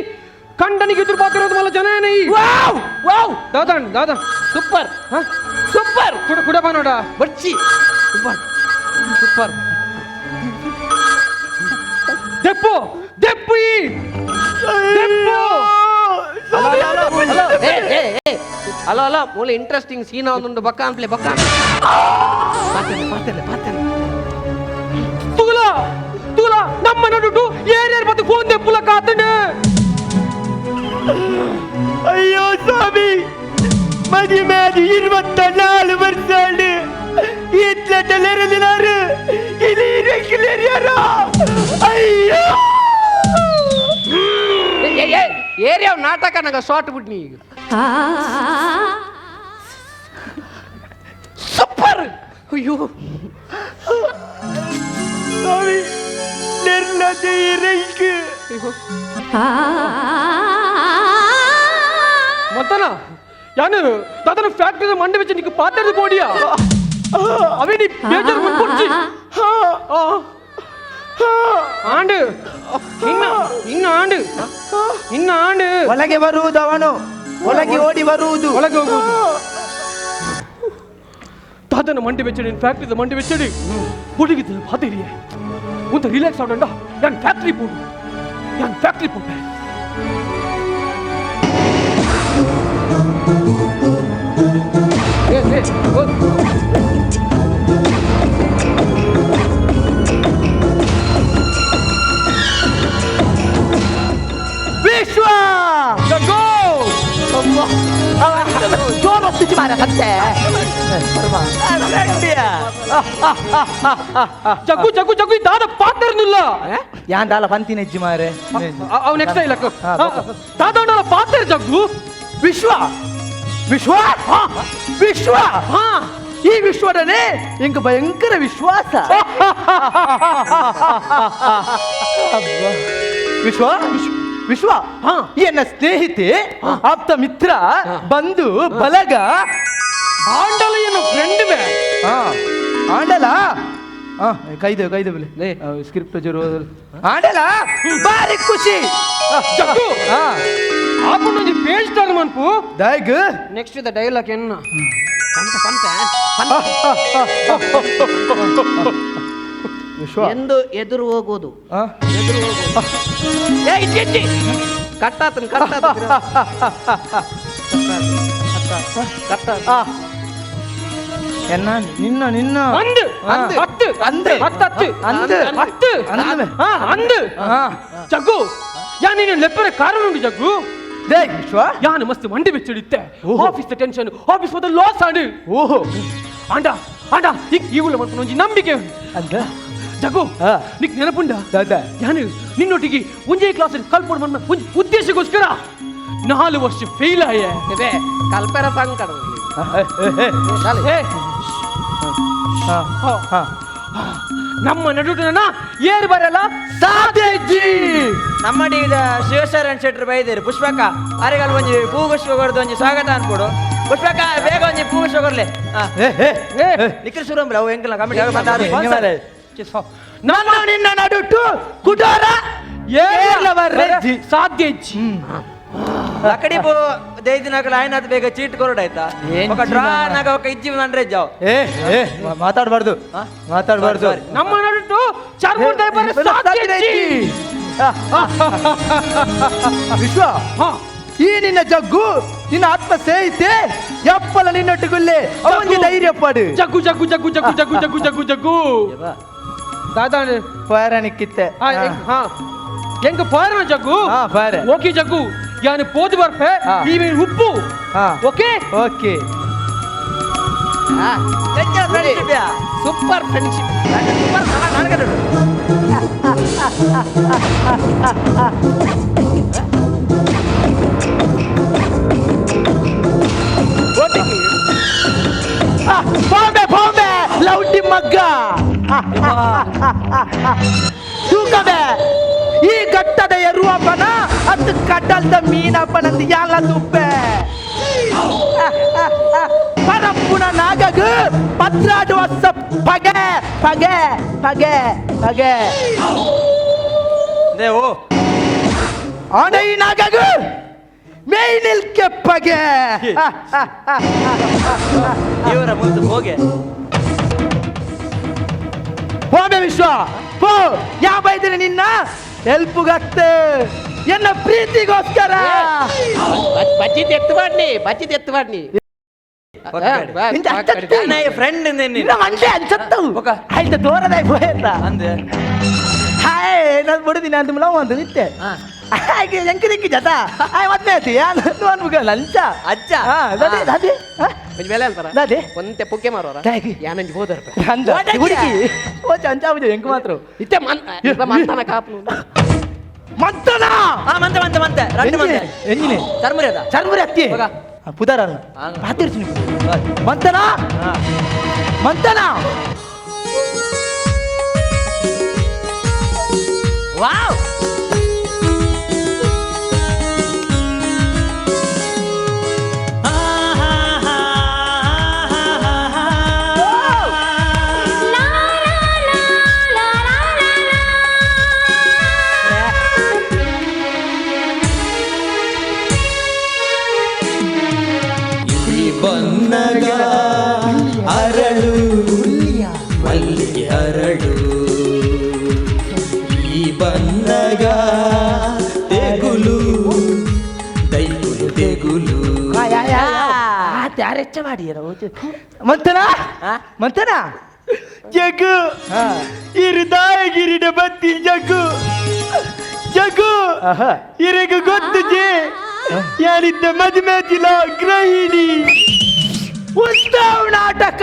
ಕಂಡನಿಗೆ ಎದುರು ಬಾತಿರೋದು ಮಲ್ಲ ಜನ ಈ. ವಾವ್ ವಾವ್. ದಾದಾ ದಾದಾ. ಸೂಪರ್. ಹಾ? ಸೂಪರ್. ಕುಡ ಕುಡ ಬಾ ನೋಡ. ಬರ್ಚಿ ಸೂಪರ್ ಸೂಪರ್. ದೆಪ್ಪು ದೆಪ್ಪು ಈ ದೆಪ್ಪು. ಹಲೋ ಏ ಏ ಏ ಹಲೋ ಹಲೋ ಮೂಲ ಇಂಟ್ರೆಸ್ಟಿಂಗ್ ಸೀನ್ ಒಂದುಂಡು ಬಕ್ಕ ಅನ್ಪ್ಲೆ ಬಕ್ಕ ಪಾತೇನೆ ಪಾತೇನೆ ಪಾತೇನೆ. ತೂಲ ತೂಲ ನಮ್ಮ ನಡುಟು ಏರ್ಯಾರು ಮತ್ತೆ ಫೋನ್ ದೆಪ್ಪುಲ ಕಾತಂಡು. ಅಯ್ಯೋ ಸ್ವಾಮಿ ಮದುವೆ 24 ವರ್ಷ ಇಟ್ಲೆಟಲೇರಿದಿನಾರು ಇದು ಇರಕ್ಕಿಲೇರಿಯಾರ ಅಯ್ಯೋ. ಏ ಏ ಏರಿಯಾ ನಾಟಕ ನಂಗೆ ಶಾರ್ಟ್ ಬಿಡ್ನಿ ಈಗ. ಸೂಪರ್ ಅಯ್ಯೋ. ಸ್ವಾಮಿ ನಿರ್ಲಜೆ ಇರಕ್ಕೆ. ಮಂತನ ಯಾನು ದಾದನ ಫ್ಯಾಕ್ಟರಿ ಮಂಡೆ വെച്ച് ನಿಕ್ಕು ಪಾತ್ರದ ಬೋಡಿಯಾ ಅವೇ ನೀ ಬೇಜಾರು ಮುಟ್ಕೊಡ್ಚಿ ಆಂಡು ಇನ್ನ ಇನ್ನ ಆಂಡು ಇನ್ನ ಆಂಡು. ಒಳಗೆ ಬರುವುದು ಅವನು, ಒಳಗೆ ಓಡಿ ಬರುವುದು. ಒಳಗೆ ಹೋಗುವುದು ತಾತನ ಮಂಡಿ ಬೆಚ್ಚಡಿ ಫ್ಯಾಕ್ಟ್ರಿದ ಮಂಡಿ ಬೆಚ್ಚಡಿ ಹುಡುಗಿದ ಪಾತಿರಿಯೆ ಒಂದು ರಿಲ್ಯಾಕ್ಸ್ ಆಡಂಡ. ನಾನು ಫ್ಯಾಕ್ಟ್ರಿ ಪೋಡು ನಾನು ಫ್ಯಾಕ್ಟ್ರಿ ಪೋಪೆ. ಏ ಏ ಓ. ಜಗ್ಗು ಜಗ್ಗು ಜಗ್ಗು ದಾದ ಪಾತ್ರನುಲ್ಲ ಯಾನ್ ದಾಲ ಪಂತಿನ ಹೆಜ್ಜಿ ಮಾರೆ ಅವ್ ನೆಕ್ಸ್ಟ್ ಇಲ್ಲ ದಾದ ಪಾತ್ರ ಜಗ್ಗು ವಿಶ್ವ ವಿಶ್ವ ವಿಶ್ವ ಈ ವಿಶ್ವಡನೆ ಇಂಕ ಭಯಂಕರ ವಿಶ್ವಾಸ ವಿಶ್ವ ವಿಶ್ವ ಎನ್ನ ಸ್ನೇಹಿತೆ ಆಪ್ತ ಮಿತ್ರ ಬಂಧು ಬಲಗ ಆಂಡಲ ಎನ್ನ ಫ್ರೆಂಡ್ ಬೇ ಆಂಡಲ ಕೈದೇವು ಕೈದೇವು ಸ್ಕ್ರಿಪ್ಟ್ ಜೋರು ಆಂಡಲ ಬಾರಿ ಖುಷಿ ಜಗ್ಗು ಆಪುಂಡೊಂಜಿ ಪೇಜ್ ಟರ್ನ್ ಮನ್ಪು ದಾಯ್ಗ್ ನೆಕ್ಸ್ಟ್ the dialogue ಎನ್ನ ವಿಶ್ವ ಎಂದು ಎದುರು ಹೋಗೋದು ಎದುರು ಹೋಗೋದು ಏ ಇಚ್ಚಿ ಇಚ್ಚಿ ಕಟ್ಟಾತನ್ ಕಟ್ಟಾತನ್ ಕಟ್ಟ ಎನ್ನ ನಿನ್ನ ನಿನ್ನ ಅಂದು ಹತ್ತು ಅಂದು ಹತ್ತು ಅಂದು ಹತ್ತು ಅಂದು ಅಂದು ಜಗ್ಗು ಯಾ ನೀನು ಲೆಪ್ಪರೆ ಕಾರಣ ಉಂಟು ಜಗ್ಗು they ವಿಶ್ವ ಯಾನು ಮಸ್ತ್ ಮಂಡಿ ಬೆಚ್ಚಿಡಿತ್ತೆ ಆಫೀಸ್ ಟೆನ್ಷನ್ ಆಫೀಸ್ ಹೋದ ಲಾಸ್ ಆಂಡು ಓಹೋ ಆಂಡ ಆಂಡ ಈಗ ಈಗುಲ ಮನ್ಪುನ ಒಂಜಿ ನಂಬಿಕೆ ಅಂದ ಜಗ್ಗು ನಿಕ್ ನೆನಪುಂಡ ಯಾನು ನಿನ್ನೊಟ್ಟಿಗೆ ಒಂಜೇ ಕ್ಲಾಸ್ ಕಲ್ಪೋಡು ಮನ್ನ ಒಂಜಿ ಉದ್ದೇಶಕ್ಕೋಸ್ಕರ 4 ವರ್ಷ ಫೇಲ್ ಆಯೆ ಕಲ್ಪೆರ ಸಂಕಟ ನಮ್ಮ ನಡುಟನ ಏರ್ ಬರಲ್ಲ ಸಾಧ್ಯಜ್ಜಿ ನಮ್ಮ ಈಗ ಶಿವಶರಣ್ ಶೆಟ್ರು ಬೈದೇರು ಪುಷ್ಪಕ್ಕ ಅರೆಗಲ್ ಒಂಜಿ ಪೂ ಪುಷ್ಪ ಕೊಡ್ದು ಒಂಜಿ ಸ್ವಾಗತ ಅನ್ಕೊಡು ಪುಷ್ಪಕ್ಕ ಬೇಗ ಒಂಜಿ ಪೂ ಪುಷ್ಪ ಕೊಡ್ಲೆ ನಿಕ್ರ ಶುರು ಅವು ಎಂಕಲ್ಲ ಕಮಿಟಿ ನಾನು ನಿನ್ನ ನಡುಟು ಕುಟೋರ ಏರ್ಲ ಸಾಧ್ಯ ಲಕಡಿ ಪೋ ದೈದಿನಕಲ ಆಯ್ನಾತ್ ಬೇಗ ಚೀಟ್ ಕೊರಡಾಯ್ತಾ ఒక ಡ್ರಾ ನಾಗ ఒక ಇಜ್ಜಿ ಅಂದ್ರೆ ಜಾವ್ ಏ ಏ ಮಾತಾಡಬಾರ್ದು ಮಾತಾಡಬಾರ್ದು ನಮ್ಮ ನಡುಟು ಚರ್ಮುರ್ದ ಸಾಧ್ಯ ವಿಶ್ವ ಈ ನಿನ್ನ ಜಗ್ಗು ನಿನ್ನ ಆತ್ಮ ಸ್ನೇಹಿತೆ ಎಪ್ಪಲ ನಿನ್ನೊಟ್ಟಿಗುಲ್ಲೆ ಅವನಿಗೆ ಧೈರ್ಯ ಪಾಡು ಜಗ್ಗು ಜಗ್ಗು ಜಗ್ಗು ಜಗ್ಗು ಜಗ್ಗು ಜಗ್ಗು ಜಗ್ಗು ಜಗ್ಗು ದಾದಾ ಫಾರನಿಕ್ಕಿತ್ತೆ ಹೆಂಗ ಫಾರನ ಜಗ್ಗು ಫಾರ ಓಕೆ ಜಗ್ಗು ಯಾನು ಪೋದು ಬರ್ಪೆ ಈ ಉಪ್ಪು okay okay super friendship Bombay Bombay ಲೌಟಿ ಮಗ್ಗ ತೂಕಬೆ ಈ ಗಟ್ಟದ ಎರುವಪ್ಪನ ಅದು ಕಡಲ್ದ ಮೀನಪ್ಪನಂತ ಯಾಲ ತುಪ್ಪೆ ಪರಪ್ಪುನ ನಾಗಗು ಪತ್ರಾಡುವ ಪಗೆ ಪಗೆ ಪಗೆ ಪಗೆ ಓ ಆಣೈ ನಾಗಗು ಮೇಯ್ ನಿಲ್ಕೆ ಪಗೆ ಇವರ ಮುಂದೆ ಹೋಗೆ ಹೋಮೆ ವಿಶ್ವ ಪೋ ಯಾವ ಬೈದಿನಿ ನಿನ್ನ ಹೆಲ್ಪ್ಗತ್ತೆ ಎನ್ನ ಪ್ರೀತಿಗೋಸ್ಕರ ಬಜ್ಜಿದ್ ಎತ್ತು ಮಾಡ್ನಿ ಬಜ್ಜಿದ್ ಎತ್ತು ಮಾಡ್ನಿ ಫ್ರೆಂಡ್ ಆಯ್ತು ದೂರದಾಯ್ ಹೋಯ್ತ ಅಂದೆ ಹಾಯ್ ನಾನು ಬಿಡುದಿನ ಅಂತ ಮುಲ ಒಂದು ನಿತ್ತೆ ಹಾಗೆ ಎಂಕ ದಿಕ್ಕಿ ಜತ ಆಯ್ ಮದ್ವೆ ಆಯ್ತು ಯಾನ್ ಅನ್ಬುಗ ಲಂಚ ಅಜ್ಜ ಅದೇ ಅದೇ ಒಂಜಿ ಬೆಲೆ ಅಂತಾರ ಅದೇ ಒಂತೆ ಪುಕ್ಕೆ ಮಾರೋರ ಯಾನೊಂಜಿ ಹೋದರ ಅಂದ ಹುಡುಗಿ ಓ ಚಂಚ ಆಬುಜ ಎಂಕ ಮಾತ್ರ ಇತ್ತೆ ಮನ್ ಮಂತನ ಕಾಪು ಮಂತನ ಆ ಮಂತ ಮಂತ ಮಂತ ರಂಡು ಮಂತ ಎಂಜಿನೆ ಚರ್ಮುರಿ ಅದ ಚರ್ಮುರಿ ಅತ್ತಿ ಪುದಾರ ಪಾತಿರ್ತೀನಿ ಮಂತನ ಮಂತನ ವಾವ್ ಬನ್ನಗ ಅರಳು ಮಲ್ಲಿಗೆ ಅರಳು ಈ ಬನ್ನಗ ತೆಗುಲು ದೈಗುಲು ತೆಗುಲು ಯಾರೆಚ್ಚ ಮಾಡಿ ಮಂತನ ಮಂತನ ಜಗ್ಗು ಇರುದಾಯಗಿರಿನ ಬತ್ತಿ ಜಗ್ಗು ಜಗ್ಗು ಇರಿಗ ಗೊತ್ತು ಜೆ ಯಾರಿದ್ದ ಮದುವೆ ಗ್ರಹಿಣಿ ಉತ್ತಮ ನಾಟಕ.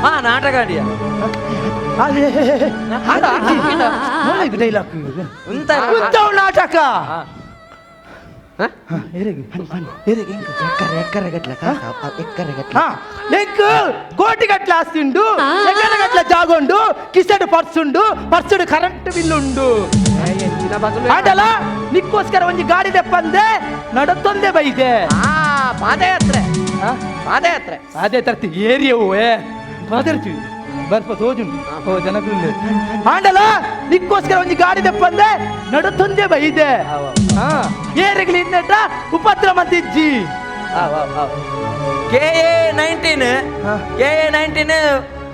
ಹಾ ನಾಟಕ ಆಡಿಯ ನಾಟಕ ಕೋಟಿ ಗಟ್ಲೆ ಆಸ್ತಿ ಉಂಡು, ಎಕರೆ ಗಟ್ಲೆ ಜಾಗ ಉಂಡು, ಕಿಸೆಡ್ ಪರ್ಸ್ ಉಂಡು, ಪರ್ಸುಡು ಕರೆಂಟ್ ಬಿಲ್ ಉಂಡು. ಆಂಡಲ ನಿಕ್ಕೋಸ್ಕರ ಒಂಜಿ ಗಾಡಿ ದೆಪ್ಪಂದೆ ನಡತೊಂದೆ ಬೈದೆ. ಪಾದಯಾತ್ರೆ ಪಾದಯಾತ್ರೆ ಅದೇ ತರ್ತಿ ಏರಿಯವು ಪಾದರ್ಚಿ ಬರ್ಪ ತೋಜುಂಡು ಓ ಜನಕುಲ್ಲೆ. ಆಂಡಲ ನಿಕ್ಕೋಸ್ಕರ ಒಂಜಿ ಗಾಡಿ ದೆಪ್ಪಂದೆ ನಡತೊಂದೆ ಬೈದೆ. ಏರಿಗಲಿ ಇನ್ನೆಟ ಉಪದ್ರ ಮಂತಿಜ್ಜಿ. KA 19 KA 19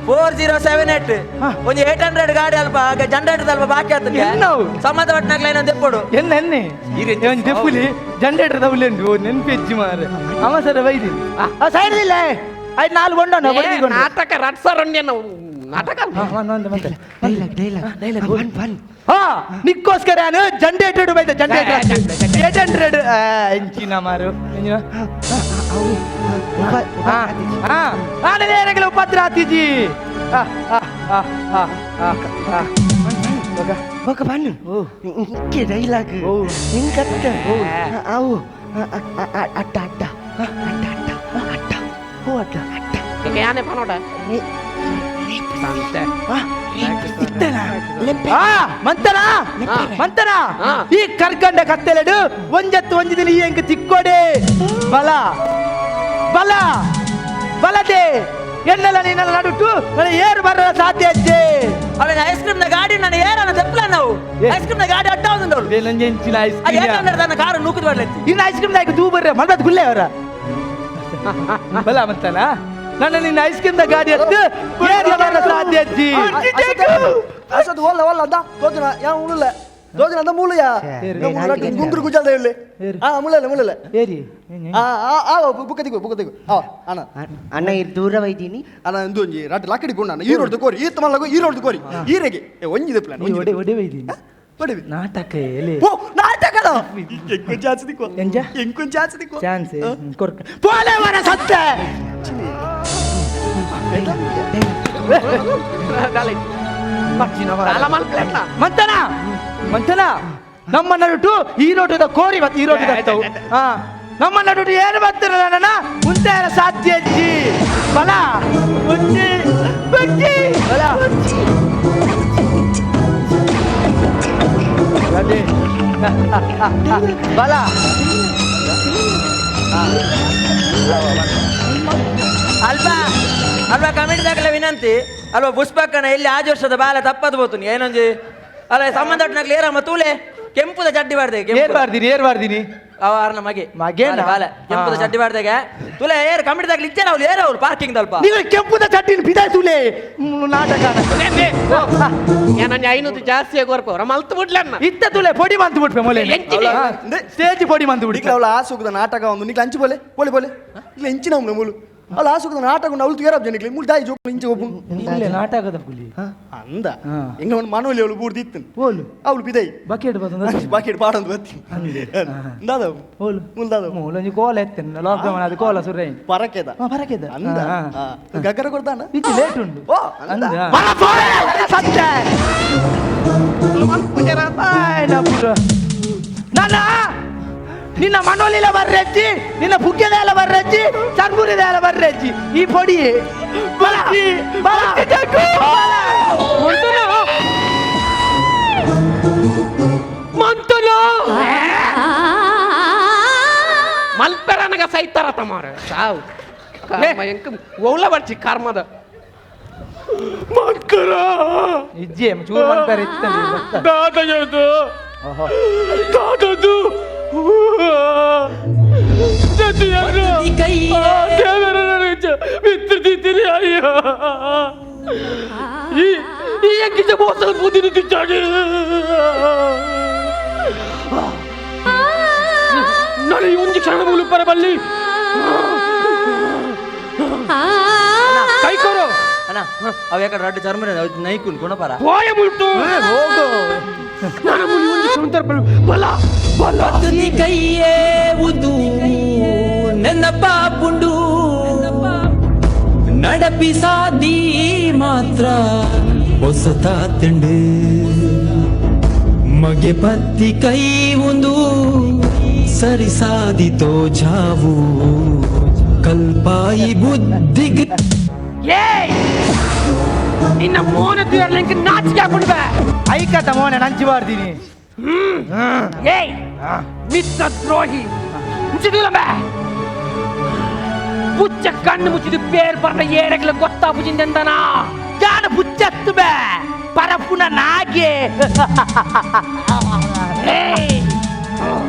4078 ಒಂದು 800 ಗಾಡಿ ಅಲ್ಪ ಜನರೇಟರ್ ಅಲ್ಪ ಬಾಕಿ ಆಗ್ತದೆ. ಸಂಬಂಧಪಟ್ಟನಾಗ್ಲ ಏನೋ ದೆಪ್ಪಡು ಎನ್ನ ಎನ್ನೆ ಒಂಜಿ ದೆಪ್ಪುಲಿ ಜನರೇಟರ್ ತಗುಲೆಂಡು ನೆನ್ಪೆಜ್ಜಿ ಮಾರೆ ಅವ ಸರ ಬೈದಿ ಸೈಡ್ ಇಲ್ಲ ಐದು ನಾಲ್ಕು ಗೊಂಡ ನಾಟಕ ರಟ್ಸರಣ್ಯ ನಾಟಕ ಹಾ ನಿಕ್ಕೋಸ್ಕರ ನಾನು ಜನರೇಟರ್ ಬೈದೆ. ಜನರೇಟರ್ 800 ಇಂಚಿನ ಮಾರು ಉಪದ್ರ ಆತಿಜಿ. ಬೊಕ ಬನ್ನು ಇಂಕೆ ಡೈಲಾಗ್ ಇಂಕತ್ತ ಅವು ಅಟ್ಟ ಅಟ್ಟ ಅಟ್ಟ ಅಟ್ಟ ಅಟ್ಟ ಓ ಅಟ್ಟ ಅಟ್ಟ ಯಾನೆ ಪನೋಡ ಮಂತನ ಮಂತನ ಈ ಕರ್ಕಂಡ ಕತ್ತೆಲೆಡು ಒಂಜತ್ತು ಒಂಜಿದಿನ ಈ ಎಂಕ್ ತಿಕ್ಕೊಡೆ ಬಲ ಬಲ ಬಲದೆ ಎನ್ನೆಲ್ಲ ನೀನೆಲ್ಲ ನಡುಟು ನನ್ನ ಏರು ಬರಲ್ಲ ಸಾಧ್ಯ ಅಜ್ಜೆ. ಅವನ ಐಸ್ ಕ್ರೀಮ್ ನ ಗಾಡಿ ನಾನು ಏರನ ತೆಪ್ಪಲ ನಾವು ಐಸ್ ಕ್ರೀಮ್ ನ ಗಾಡಿ ಅಡ್ಡ ಒಂದು ನಂಜೆಂಚಿನ ಐಸ್ ಕ್ರೀಮ್ ತನ್ನ ಕಾರು ನೂಕುದು ಬರ್ಲತ್ತಿ. ಇನ್ನು ಐಸ್ ಕ್ರೀಮ್ ನಾಯ್ಕ ತೂ ಬರ್ರೆ ಮಲ್ಬತ್ ಗುಲ್ಲೆ ಅವರ ಬಲ ಮಂತನ ನನ್ನ ನಿನ್ನ ಐಸ್ ಕ್ರೀಮ್ ನ ಗಾಡಿ ಹತ್ತು ಏರು ಬರಲ್ಲ ಸಾಧ್ಯ ಅಜ್ಜಿ. ಅಸದು ಒಲ್ಲ ಒಲ್ಲ ಅಂದ ತೋಜನ ಯಾ ಉಳುಲ್ಲ ತೋಜನ ಅಂದ ಮೂಲಯ ಗುಂಗುರು ಗುಜಾಲ್ದ ಹೇಳಿ ಆ ಮುಳ್ಳಲ್ಲ ಮುಳ್ಳಲ್ಲ ಏರಿ ಆ ಆ ಬುಕ್ಕ ತಿಗು ಬುಕ್ಕ ತಿಗು ಆ ಅಣ್ಣ ಅಣ್ಣ ಇರ್ ದೂರ ವೈದೀನಿ ಅಣ್ಣ ಇಂದು ಒಂಜಿ ರಾಟ್ ಲಾಕಡಿ ಗುಂಡ ಅಣ್ಣ ಈ ರೋಡ್ ಕೋರಿ ಈ ತಮಲ್ಲಗು ಈ ರೋಡ್ ಕೋರಿ ಈರೆಗೆ ಒಂಜಿ ಪ್ಲಾನ್ ಒಡೆ ಒಡೆ ವೈದೀನಿ ಒಡೆ ನಾಟಕ ಎಲೆ ಓ ನಾಟಕದ ಎಂಕೊಂಚ ಚಾನ್ಸ್ ದಿಕ್ಕೋ ಎಂಜ ಎಂಕೊಂಚ ಚಾನ್ಸ್ ದಿಕ್ಕೋ ಚಾನ್ಸ್ ಕೊರ್ಕ ಪೋಲೆ ವರ ಸತ್ತೆ ಮಂತನ ಮಂತನ ನಮ್ಮ ನಡುಟು ಈ ರೋಟದ ಕೋರಿ ಮತ್ತೆ ಈ ರೋಟದ ಹಾ ನಮ್ಮ ನಡುಟು ಏನು ಬರ್ತಿರಲ್ಲ ನನ್ನ ಮುಂದೆ ಸಾಧ್ಯ ಅಜ್ಜಿ. ಬಲ ಬುಜ್ಜಿ ಬುಜ್ಜಿ ಬಲ ಬಲ ಅಲ್ವಾ ಅಲ್ವಾ ಕಮಿಟಿ ದಾಖಲೆ ವಿನಂತಿ ಅಲ್ವಾ ಪುಷ್ಪಕ್ಕನ ಎಲ್ಲಿ ಆಜ್ ವರ್ಷದ ಬಾಲ ತಪ್ಪದು ಬೋತು ಏನೊಂಜಿ ಅಲ್ಲ ಸಂಬಂಧಪಟ್ಟನಾಗ್ಲಿ ಏರಮ್ಮ ತೂಲೆ ಕೆಂಪುದ ಚಡ್ಡಿ ಬಾರ್ದೆ. ಏರ್ ಬಾರ್ದಿನಿ ಏರ್ ಬಾರ್ದಿನಿ ಅವಾರ್ನ ಮಗೆ ಮಗೇನ ಬಾಲ ಕೆಂಪುದ ಚಡ್ಡಿ ಬಾರ್ದೆಗೆ ತುಲೆ ಏರ್ ಕಮಿಟಿ ದಾಖಲೆ ಇಚ್ಚೇನ ಅವ್ರು ಏರ್ ಅವ್ರು ಪಾರ್ಕಿಂಗ್ ದಲ್ಪ ನೀವು ಕೆಂಪುದ ಚಡ್ಡಿನ ಬಿದಾ ತುಲೆ ನಾಟಕ ಏನಂಜಿ 500 ಜಾಸ್ತಿ ಆಗೋರ್ಪ ಅವರ ಮಲ್ತು ಬಿಡ್ಲನ್ನ ಇತ್ತ ತುಲೆ ಪೊಡಿ ಮಂತು ಬಿಟ್ಪೆ ಮೊಲೆ ಸ್ಟೇಜ್ ಪೊಡಿ ಮಂತು ಬಿಡಿ ಅವಳ ಆಸುಕದ ನಾಟಕ ಒಂದು ನಿಕ್ಲ ಅಂಚು ಬೋಲೆ ಬೋಲೆ ಬೋಲೆ ಇಲ್ಲ ಇಂಚಿನ ಮೂಲು ಅವಳ ಆಸುಕದ ನಾಟಕ ಅವಳು ತುಯರಾಬ್ ಜನಿಕ್ಲೆ ಮೂಲು ದಾಯಿ ಜೋಕ್ ಇಂಚೆ ಒಬ್ಬು ಇಲ್ಲ ನಾಟಕದ ಕುಲಿ ಅಂದ ಎಂಗ ಒಂದು ಮನೋಲಿ ಅವಳು ಬೂರ್ದಿ ಇತ್ತು ಓಲು ಅವಳು ಬಿದೈ ಬಕೆಟ್ ಬತ್ತಂದ ಬಕೆಟ್ ಪಾಡಂದು ಬತ್ತಿ ದಾದ ಓಲು ಮೂಲು ದಾದ ಮೂಲೊಂಜಿ ಕೋಲ ಎತ್ತೇನೆ ಲಾಕ್ಡೌನ್ ಅದು ಕೋಲ ಸುರೈ ಪರಕೆದ ಪರಕೆದ ಅಂದ ಗಗ್ಗರ ಕೊಡ್ತಾನ ಇಚ್ಚೆ ಲೇಟ್ ಉಂಡು ಓ ಅಂದ ಸತ್ಯ ನನ್ನ ನಿನ್ನ ಮನೋಲಿಲ ಬರ್ರಜ್ಜಿ, ನಿನ್ನ ಪುಗ್ಗೆದೆಲ್ಲ ಬರ್ರಜ್ಜಿ, ಚರ್ಮುರಿದೆಲ್ಲ ಬರ್ರಜ್ಜಿ ಈ ಪೊಡಿ ಬಲ ಬಲ ಮಂತನ ಮಲ್ಪೆರನಗ ಸೈತಾರ ತಮಾರ ಸಾವು ಕರ್ಮ ಎಂಕ ಓಲ ಬರ್ಚಿ ಕರ್ಮದ ಮಂತರ ಇಜ್ಜೆ ಚೂರು ಮಲ್ಪೆರ ಇತ್ತಂದೆ ದಾದಯದು ದಾದದು ನಾನು ಒಂದು ಕ್ಷಣ ಮುಳುಪರ ಬಲ್ಲಿ ಕೈಕೋರು ಅಣ್ಣ ಅವ ಯಾಕಡೆ ರಡ್ಡು ಚರ್ಮ ನೈಕುನ್ ಗುಣಪರ ಹೋಯ ಮುಳ್ತು ಹೋಗು ನಾನು ಮುಳಿ ಒಂದು ಕ್ಷಣ ಬಲ ಬಲ ಕೈಯೇ ಉದು ನನ್ನ ಪಾಪುಂಡು ನಡಪಿಸಾದಿ ಮಾತ್ರ ಹೊಸತಾತಂಡು ಮಗೆ ಪತ್ತಿ ಕೈ ಒಂದು ಸರಿಸಾದಿ ತೋಜಾವು ಕಲ್ಪಾಯಿ ಬುದ್ಧಿಗೆ ನಿನ್ನ ಮೋನ ತೀರಲಿಕ್ಕೆ ನಾಚಿಕೆ ಹಾಕೊಂಡ್ಬೆ ಐಕತ ಮೋನೆ ನಂಚಿ ಮಾಡ್ತೀನಿ. ಏಯ್ ಮಿತ್ರ ದ್ರೋಹಿ ಮುಚ್ಚಿದಿಲ್ಲಬೆ ಪುಚ್ಚ ಕಣ್ಣು ಮುಚ್ಚಿದು ಪೇರ್ ಬರ್ನ ಏರಗ್ಲ ಗೊತ್ತಾ ಪುಜಿಂದೆಂದನಾ ಜಾನ ಪುಚ್ಚತ್ತು ಬೇ ಪರಪುನ ನಾಗೆ. ಏಯ್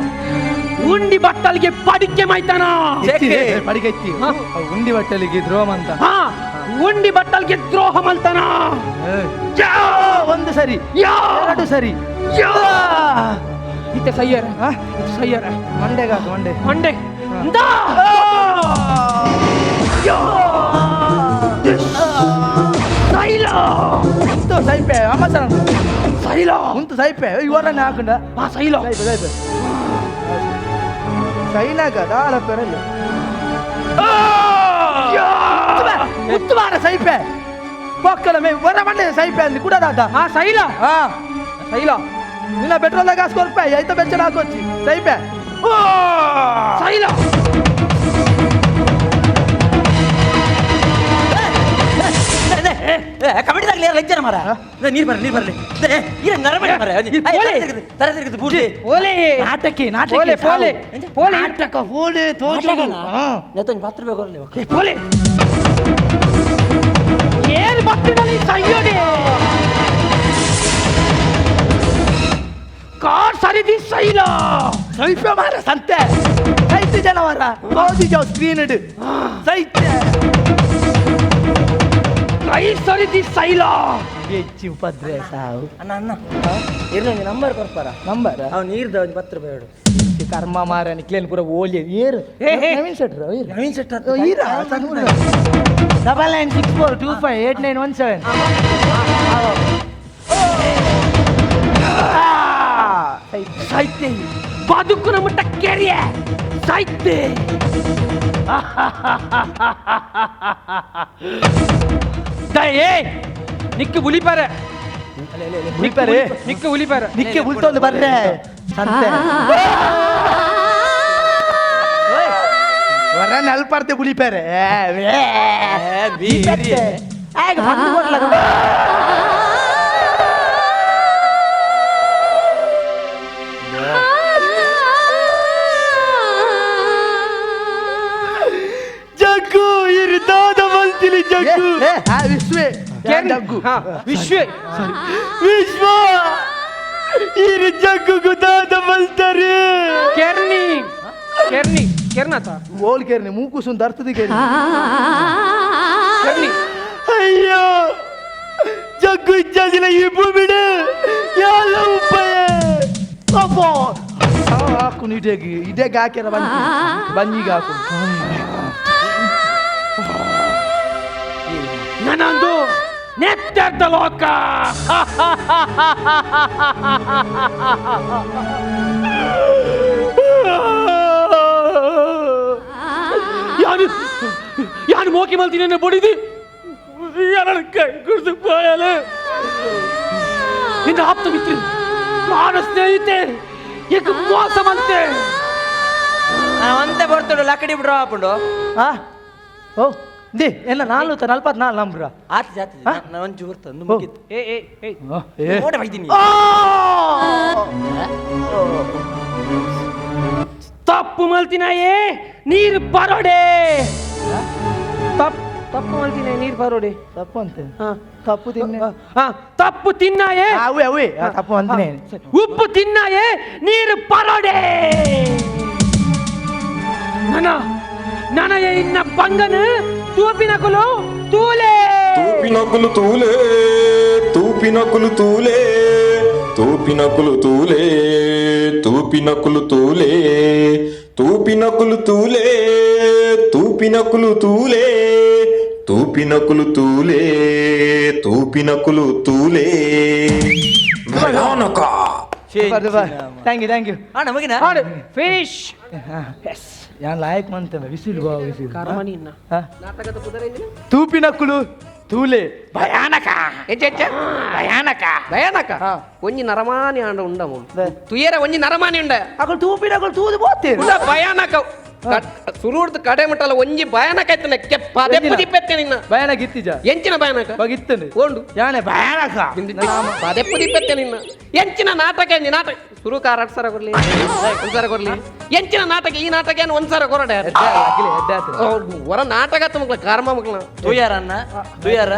ಉಂಡಿ ಬಟ್ಟಲಿಗೆ ಪಡಿಕೆ ಮೈತಾನ ಪಡಿಕೆ ಇತ್ತಿ ಉಂಡಿ ಬಟ್ಟಲಿಗೆ ದ್ರೋಹ ಅಂತ. ಹಾ ಉಂಡಿ ಬಟ್ಟಲಿಗೆ ದ್ರೋಹ ಮಲ್ತಾನ. ಒಂದು ಸರಿ ಎರಡು ಸರಿ ಇತ್ತೆ ಸಯ್ಯರ ಇತ್ತೆ ಸಯ್ಯರ ಮಂಡೆಗಾಕು ಮಂಡೆ ಮಂಡೆ ಉಂಟು ಸೈಪೆ ಅಮ್ಮ ಸರ್ ಸೈಲ ಉಂಟು ಸೈಪೆ ಇವರನ್ನ ಹಾಕೊಂಡ ಸೈಲ ಸೈಪೆ ಸೈಪೆ ಸೈನಾಗ ದಾಳ ಪೆರಲ್ಲ ಉತ್ತುವಾರ ಸೈಪೆ ಪಕ್ಕದ ಮೇ ವರ ಮಂಡೆ ಸೈಪೆ ಅಲ್ಲಿ ಕೂಡ ದಾದ ಹಾ ಸೈಲ ಹಾ ಸೈಲ ನಿನ್ನ ಪೆಟ್ರೋಲ್ ಕಾಸು ಕೊರ್ಪೆ ಐತ ಬೆಚ್ಚಡ ಹಾಕೋಚಿ ಸೈಪೆ ಸೈಲ ಕಮಿಟಿದಾಗಲಿ ಲಜ್ಜನ ಮಾರ ನೀರು ಬರಲಿ ನೀರು ಬರಲಿ ನರಮಣಿ ಮಾರ ತರ ತಿರುಗುದು ಪೂರ್ತಿ ಓಲೆ ನಾಟಕಿ ಪೋಲೆ ಪೋಲೆ ಪೋಲೆ ನಾಟಕ ಪೋಲೆ ನೆತ್ತೊಂದು ಪಾತ್ರ ಬೇಕು ಪೋಲೆ ಏನು ಬತ್ತಿನಲ್ಲಿ ಸೈಯೋಡೆ ಕಾರ್ ಸರಿದಿ ಸೈಲ ಸೈಪೆ ಮಾರ ಸಂತೆ ಸೈತೆ ಜನ ಮಾರ ತೋಜಿ ಜಾವ್ ಸ್ಕ್ರೀನ್ ಇಡು ಸೈತೆ ಕೈ ಸರಿದಿ ಸೈಲ ಹೆಚ್ಚಿ ಉಪದ್ರೆ ಸಾವು ಅಣ್ಣ ಅಣ್ಣ ಇರ್ಲಿ ನಂಬರ್ ಕೊಡ್ಪಾರ ನಂಬರ್ ಅವ್ನು ನೀರ್ದ ಒಂದು ಪತ್ರ ಬೇಡ ಕರ್ಮ ಮಾರ ನಿಕ್ಲೇನ್ ಪೂರ ಓಲಿ ಏರು ನವೀನ್ ಶೆಟ್ರು ನವೀನ್ ಶೆಟ್ರು ಈರ 9964 25 8917 ಸೈತೆ ಬದುಕು ನಮ್ಮ ಕೆರಿಯ ಸೈತೆ ಏ ನಿಕ್ಕೆ ಉಲಿಪಾರೆ ಉಲಿಪಾರೆ ನಿಕ್ಕೆ ಉಲಿಪಾರೆ ನಿಕ್ಕೆ ಉಲ್ತೊಂದು ಬರ್ರೆ ಸಂತೆ ವರ ನಲ್ಪಾರ್ತೆ ಉಲಿಪಾರೆ ಆಗ ಬಂದು ಕೊಡ್ಲ ಜಗ್ಗು ಇರ್ದಾದ ಮಲ್ತಿಲಿ ಜಗ್ಗು ವಿಶ್ವೇ ಜಗ್ಗು ವಿಶ್ವೇ ವಿಶ್ವ ಇರು ಜಗ್ಗು ಗುದಾದ ಮಲ್ತಾರೆ ಕೆರ್ನಿ ಕೆರ್ನಿ ಕೆರ್ನಾತ ಓಲ್ ಕೆರ್ನಿ ಮೂಕುಸುನ್ ದರ್ತದಿ ಕೆರ್ನಿ ಕೆರ್ನಿ ಅಯ್ಯೋ ಜಗ್ಗು ಇಚ್ಛಾಸಿನ ಈ ಭೂಮಿಡು ಯಾಲ ಉಪ್ಪಯ ಅಬ್ಬೋ ಹಾಕು ಇಡೇಗಿ ಇಡೇಗೆ ಹಾಕ್ಯಾರ ಬಂಜಿ ಬಂಜಿಗೆ ಹಾಕು ನನ್ನೊಂದು ನೆತ್ತೆರ್ದ ಲೋಕ ಯಾರು ಯಾರು ಮೋಕಿ ಮಲ್ತೀನಿ ಬಡಿದಿ ಯಾರ ಕೈ ಕುಡಿದು ಬಾಯಲೆ ನಿನ್ನ ಆಪ್ತ ಮಿತ್ರ ಪ್ರಾಣ ಸ್ನೇಹಿತೆ ಈಗ ಮೋಸ ಮಂತೆ ಒಂದೇ ಬರ್ತಡು ಲಕ್ಕಡಿ ಬಿಡ್ರ ಹಾಕೊಂಡು ಆ ಓ ದಿ ಎಲ್ಲ ನಾಲ್ಕು ನಲ್ವತ್ನಾಲ್ಕು ನಂಬ್ರ ಆತು ಜಾತಿ ನಾನು ಒಂಚೂರು ಬರ್ತದೆ ಮುಗೀತು ಏ ಏ ಏ ನೋಡೆ ಬೈತೀನಿ ತಪ್ಪು ಮಲ್ತಿನಾಯೇ ನೀರು ಪರೋಡೆ ತಪ್ಪು ತಪ್ಪು ಮಲ್ತಿನ ನೀರು ಪರೋಡೆ ತಪ್ಪು ಅಂತೆ ತಪ್ಪು ತಿನ್ನ ತಪ್ಪು ತಿನ್ನಾಯೇ ಅವೇ ಅವೇ ತಪ್ಪು ಅಂತಾನೆ ಉಪ್ಪು ತಿನ್ನಾಯೇ ನೀರು ಪರೋಡೆ ನನ ನನಯ ಇನ್ನ ಬಂಗನು ತೂಪಿನಕುಲು ತೂಲೆ ತೂಪಿನಕುಲು ತೂಲೆ ತೂಪಿನಕುಲು ತೂಲೆ ತೂಪಿನಕುಲು ತೂಲೆ ತೂಪಿನಕುಲು ತೂಲೆ ತೂಪಿನಕುಲು ತೂಲೆ ತೂಪಿನಕುಲು ತೂಲೆ ತೂಪಿನಕುಲು ತೂಲೆ ತೂಪಿನಕುಲು ತೂಲೆ ಭಯಾನಕ thank you thank you ನಮಗಿನ ಫಿನಿಶ್ ಎಸ್. ಯಾನ್ ಲಾಯಕ್ ಮಂತನ ವಿಸಿಲ್ ಬಾ ವಿಸಿಲ್ ಕರ್ಮನಿ ಇನ್ನ ನಾಟಕದ ಪುದರೇಂದಿನ ತೂಪಿನಕುಲು ತೂಲೆ ಭಯಾನಕ ಎಂಚ ಭಯಾನಕ ಭಯಾನಕ ಒಂಜಿ ನರಮಾನಿ ಆಂಡ ಉಂಡ ಮೂಲು ತುಯರ ಒಂಜಿ ನರಮಾನಿ ಉಂಡ ಅಕಲ್ ತೂಪಿನಕುಲು ತೂದು ಬೋತೆ ಉಂಡ ಭಯಾನಕ ಸುರುಡ್ದು ಕಡೆ ಮಟ್ಟಲ್ಲ ಒಂಜಿ ಭಯಾನಕ ಆಯ್ತನ ಪದೇ ಪುದಿಪೆತ್ತೆ ನಿನ್ನ ಭಯಾನಕ ಇತ್ತಿಜ ಎಂಚಿನ ಭಯಾನಕ ಬಗಿತ್ತನೆ ಓಂಡು ಯಾನೆ ಭಯಾನಕ ಪದೇ ಪುದಿಪೆತ್ತೆ ನಿನ್ನ ಎಂಚಿನ ನಾಟಕ ಎಂಜಿ ನಾಟಕ ಸುರು ಕಾರ 2 ಸಾವಿರ ಕೊರ್ಲಿ 1 ಸಾವಿರ ಕೊರ್ಲಿ ಎಂಚಿನ ನಾಟಕ ಈ ನಾಟಕ ಏನು 1 ಸಾವಿರ ಕೊರಡೆ ಹೊರ ನಾಟಕ ಮಕ್ಳ ಕರ್ಮ ಮಕ್ಳ ತುಯಾರನ್ನ ತುಯಾರ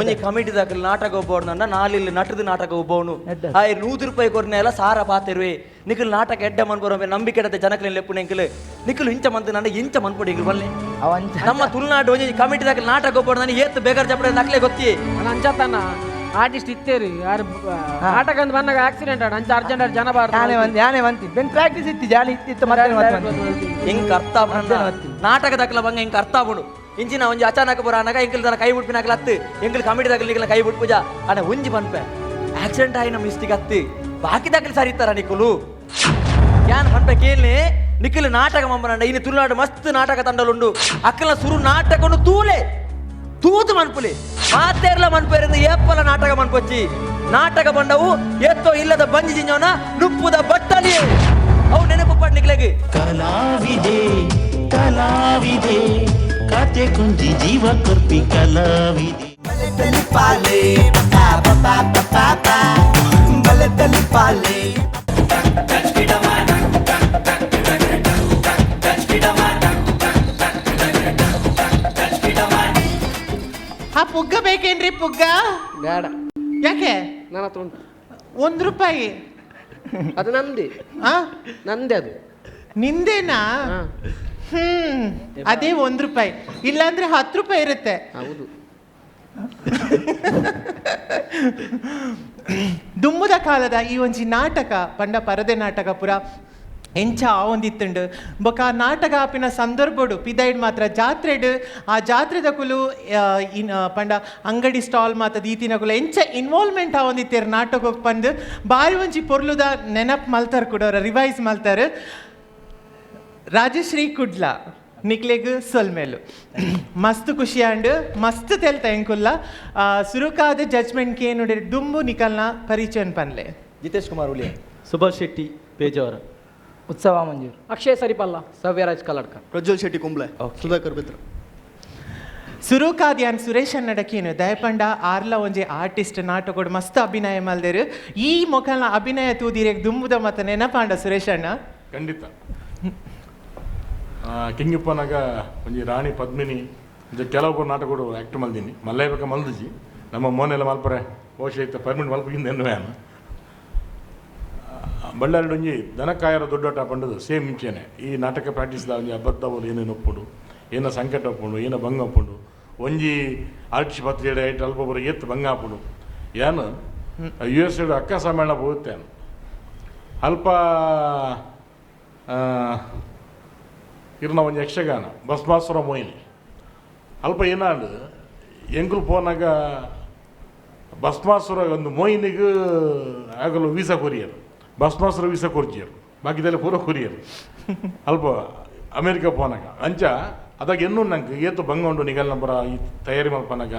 ಒಂಜಿ ಕಮಿಟಿ ದಾಖಲೆ ನಾಟಕ ಒಬ್ಬವನ್ನ ನಾಲಿಲ್ಲಿ ನಟದ ನಾಟಕ ಒಬ್ಬವನು ಆಯ್ 100 ರೂಪಾಯಿ ಕೊರ್ನೆ ಎಲ್ಲ ಸಾರ ಪಾತಿರುವೆ ನಿಖಲ್ ನಾಟಕ ಎಡ್ಡ ಮನ್ಪುರ ನಂಬಿಕೆ ಇಡತ್ತೆ ಜನಕಲಿ ಲೆಪ್ಪು ನೆಂಕಲು ನಿಖಲ್ ಇಂಚ ಮಂತ್ ನನ್ನ ಇಂಚ ಮನ್ಪುಡಿ ಇಂಕಲ್ ಬಲ್ಲೆ ನಮ್ಮ ತುಳುನಾಡು ಒಂಜಿ ಕಮಿಟಿ ದಾಖಲೆ ನಾಟಕ ಒಬ್ಬವನ್ನ ಏತ್ ಬೇಗಾರ್ ಚಪ್ಪಡೆ ನಕ್ಲೆ ಗೊತ್ತಿ ಅಂಚತನ ಆರ್ಟಿಸ್ಟ್ ಇತ್ತೇರಿ ಯಾರು ನಾಟಕ ಅಂತ ಬಂದಾಗ ಆಕ್ಸಿಡೆಂಟ್ ಆಡ ಅಂಚ ಅರ್ಜೆಂಟ್ ಜನ ಬಾರ ಯಾನೆ వంತಿ ಬೆನ್ ಪ್ರಾಕ್ಟೀಸ್ ಇತ್ತಿ ಜಾಲಿ ಇತ್ತು ಮತ್ತೆ ಇಂಕ ಅರ್ಥ ನಾಟಕ ದಾಖಲೆ ಬಂಗ ಇಂಕ ಅರ್ಥ ಆಪುಂಡು ಇಂಚಿನ ಒಂಜಿ ಅಚಾನಕ ಬರ ಅನಗ ಎಂಕಲ್ ದನ ಕೈ ಬಿಟ್ಪಿನಾಕಲ ಅತ್ತು ಎಂಕಲ್ ಕಮಿಟಿ ದಾಖಲೆ ನಿಕಲ ಕೈ ಬಿಟ್ಪುಜ ಅಣ್ಣ ಒಂಜಿ ಪನ್ಪೆ ಆಕ್ಸಿಡೆಂಟ್ ಆಯಿನ ಮಿಸ್ಟೇಕ್ ಅತ್ತು ಬಾಕಿ ದಾಖಲೆ ಸರಿ ಇತ್ತಾರ ನಿಕುಲು ಯಾನ್ ಪನ್ಪೆ ಕೇಳಿ ನಿಖಲ್ ನಾಟಕ ಮಂಬನಂಡ ಇನ್ನು ತುಳುನಾಡು ಮಸ್ತ್ ನಾಟಕ ತಂಡಲುಂಡು ಅಕ್ಕಲ ಸುರು ನಾಟಕನು ತೂಲೆ ತೂತು ಮನ್ಪುಲಿ ಮಾತೇರ್ಲ ಮನ್ಪೇರಿಂದ ಏಪ್ಪಲ ನಾಟಕ ಮನ್ಪೊಚ್ಚಿ ನಾಟಕ ಬಂಡವು ಎತ್ತೋ ಇಲ್ಲದ ಬಂಜಿ ಜಿಂಜವನ ನುಪ್ಪುದ ಬಟ್ಟಲಿ ಅವು ನೆನಪು ಪಡ್ ನಿಕ್ಲೆಗೆ ಕಲಾವಿದೆ ಕಲಾವಿದೆ ಕತೆ ಕುಂಜಿ ಜೀವ ಕೊರ್ಪಿ ಕಲಾವಿದೆ ತಲಿಪಾಲೆ ಪಾ ಪಾ ಪಾ ಪಾ ಬಲೆ ತಲಿಪಾಲೆ ಆ ಪುಗ್ಗ ಬೇಕೇನ್ರಿ ಪುಗ್ಗ? ಬೇಡ. ಯಾಕೆ? ನನ್ನ ಹತ್ರ ಉಂಟು. 1 ರೂಪಾಯಿ. ಅದು ನಂದೇ. ನಂದೇ ಅದು. ನಿಂದೇನಾ? ಅದೇ 1 ರೂಪಾಯಿ, ಇಲ್ಲಾಂದ್ರೆ 10 ರೂಪಾಯಿ ಇರುತ್ತೆ. ಹೌದು. ದುಮ್ಮುದ ಕಾಲದ ಈ ಒಂಜಿ ನಾಟಕ ಪಂಡ ಪರದೆ ನಾಟಕ ಪುರ ಎಂಚ ಆವೊಂದಿತ್ತುಂಡು ಬೊಕ ಆ ನಾಟಕ ಆಪಿನ ಸಂದರ್ಭಡು ಪಿದೈಡ್ ಮಾತ್ರ ಜಾತ್ರೆಡ್ ಆ ಜಾತ್ರೆದ ಕುಲು ಇನ್ ಪಂಡ ಅಂಗಡಿ ಸ್ಟಾಲ್ ಮಾತ ದೀತಿನ ಕುಲು ಎಂಚ ಇನ್ವಾಲ್ವ್ಮೆಂಟ್ ಆವೊಂದಿತ್ತೇರು ನಾಟಕ ಪಂದು ಬಾರಿ ಒಂಜಿ ಪೊರ್ಲುದ ನೆನಪು ಮಲ್ತಾರ್ ಕೂಡ ರಿವೈಸ್ ಮಲ್ತಾರು. ರಾಜಶ್ರೀ ಕುಡ್ಲ ನಿಕ್ಲೆಗ್ ಸೊಲ್ಮೇಲು ಮಸ್ತ್ ಖುಷಿಯಾಂಡ್ ಮಸ್ತ್ ತೆಲ್ತ ಎಂಕುಲ್ಲ ಸುರುಕಾದ ಜಡ್ಜ್ಮೆಂಟ್ ಕೇನುಡೆ ದುಂಬು ನಿಕಲ್ನ ಪರಿಚಯನ್ ಪನ್ಲೆ. ಜಿತೇಶ್ ಕುಮಾರ್ ಉಲಿಯ, ಸುಭಾಷ್ ಶೆಟ್ಟಿ ಪೇಜಾವರ, ಉತ್ಸವ ಮಂಜೂರ್, ಅಕ್ಷಯ್ ಸರಿಪಲ್ಲ, ಸವ್ಯರಾಜ್ ಕಲ್ಲಡ್ಕ, ಪ್ರಜ್ವಲ್ ಶೆಟ್ಟಿ ಕುಂಬ್ಳೆ, ಸುಧಾಕರ್ ಬಿತ್ರ. ಸುರುಕಾದ್ಯಾನ್ ಸುರೇಶ್ ಅನ್ನಡಕೇನು ದಯಪಂಡ ಆರ್ಲ ಒಂಜಿ ಆರ್ಟಿಸ್ಟ್ ನಾಟಕೋಡು ಮಸ್ತ್ ಅಭಿನಯ ಮಲ್ದೇರು ಈ ಮೊಕಲ್ನ ಅಭಿನಯ ತೂದಿರೆ ದುಂಬುದ ಮತ ನೆನಪಾಂಡ ಸುರೇಶ್ ಅಣ್ಣ. ಖಂಡಿತ ಕಿಂಗಿಪ್ಪನಾಗ ಒಂಜಿ ರಾಣಿ ಪದ್ಮಿನಿ ಒಂಜಿ ಕೆಲವು ನಾಟಕಗಳು ಆ್ಯಕ್ಟ್ ಮಲ್ದೀನಿ ಮಲ್ಲಯ್ಯ ಮಲ್ದಿಜಿ ನಮ್ಮ ಮೋನೆಲ್ಲ ಮಲ್ಪರೆ ಓಶೆ ಇತ್ತ ಪರ್ಮಿಟ್ ಮಲ್ಪಗಿಂದ ಎನ್ನುವೆ ಬಳ್ಳಾರಿ ಒಂಜಿ ದನಕಾಯರ ದೊಡ್ಡೋಟ ಪಂಡದು ಸೇಮ್ ಮುಂಚೆನೆ ಈ ನಾಟಕ ಪ್ರಾಕ್ಟೀಸ್ದ ಒಂಜಿ ಅಬದ್ಧ ಏನೇನು ಒಪ್ಪುಂಡು ಏನ ಸಂಕಟ ಒಪ್ಪುಂಡು ಏನ ಭಂಗ ಒಪ್ಪುಂಡು ಒಂಜಿ ಆರ್ಟಿಸ್ಟ್ ಪತ್ರಿಕೆ ಐಟ್ ಅಲ್ಪ ಬರೋ ಏತ್ ಭಂಗ ಆಪುಂಡು ಏನು ಯು ಎಸ್ ಅಕ್ಕ ಸಮ್ಮೇಳನ ಹೋಗುತ್ತೆ ಅಲ್ಪ ಇರ್ನ ಒಂಜಿ ಯಕ್ಷಗಾನ ಭಸ್ಮಾಸುರ ಮೋಹಿನಿ ಅಲ್ಪ ಏನಾಂಡು ಎಂಕುಲು ಪೋನಾಗ ಭಸ್ಮಾಸುರ ಒಂದು ಮೋಹಿನಿಗೆ ಆಗಲು ವೀಸಾ ಕೊರಿಯರು ಭಸ್ಮಾಸುರ ವೀಸಾ ಕೊರ್ಜಿಯರು ಬಾಕಿದೆಲ್ಲ ಪೂರ ಕೊರಿಯರು ಅಲ್ಪ ಅಮೇರಿಕ ಪೋನಾಗ ಅಂಚ ಅದಾಗ ಇನ್ನೂ ನಂಗೆ ಏತು ಭಂಗ ಉಂಡು ನಿಗಲ್ ನಂಬರ ಈ ತಯಾರಿ ಮಲ್ಪನಾಗ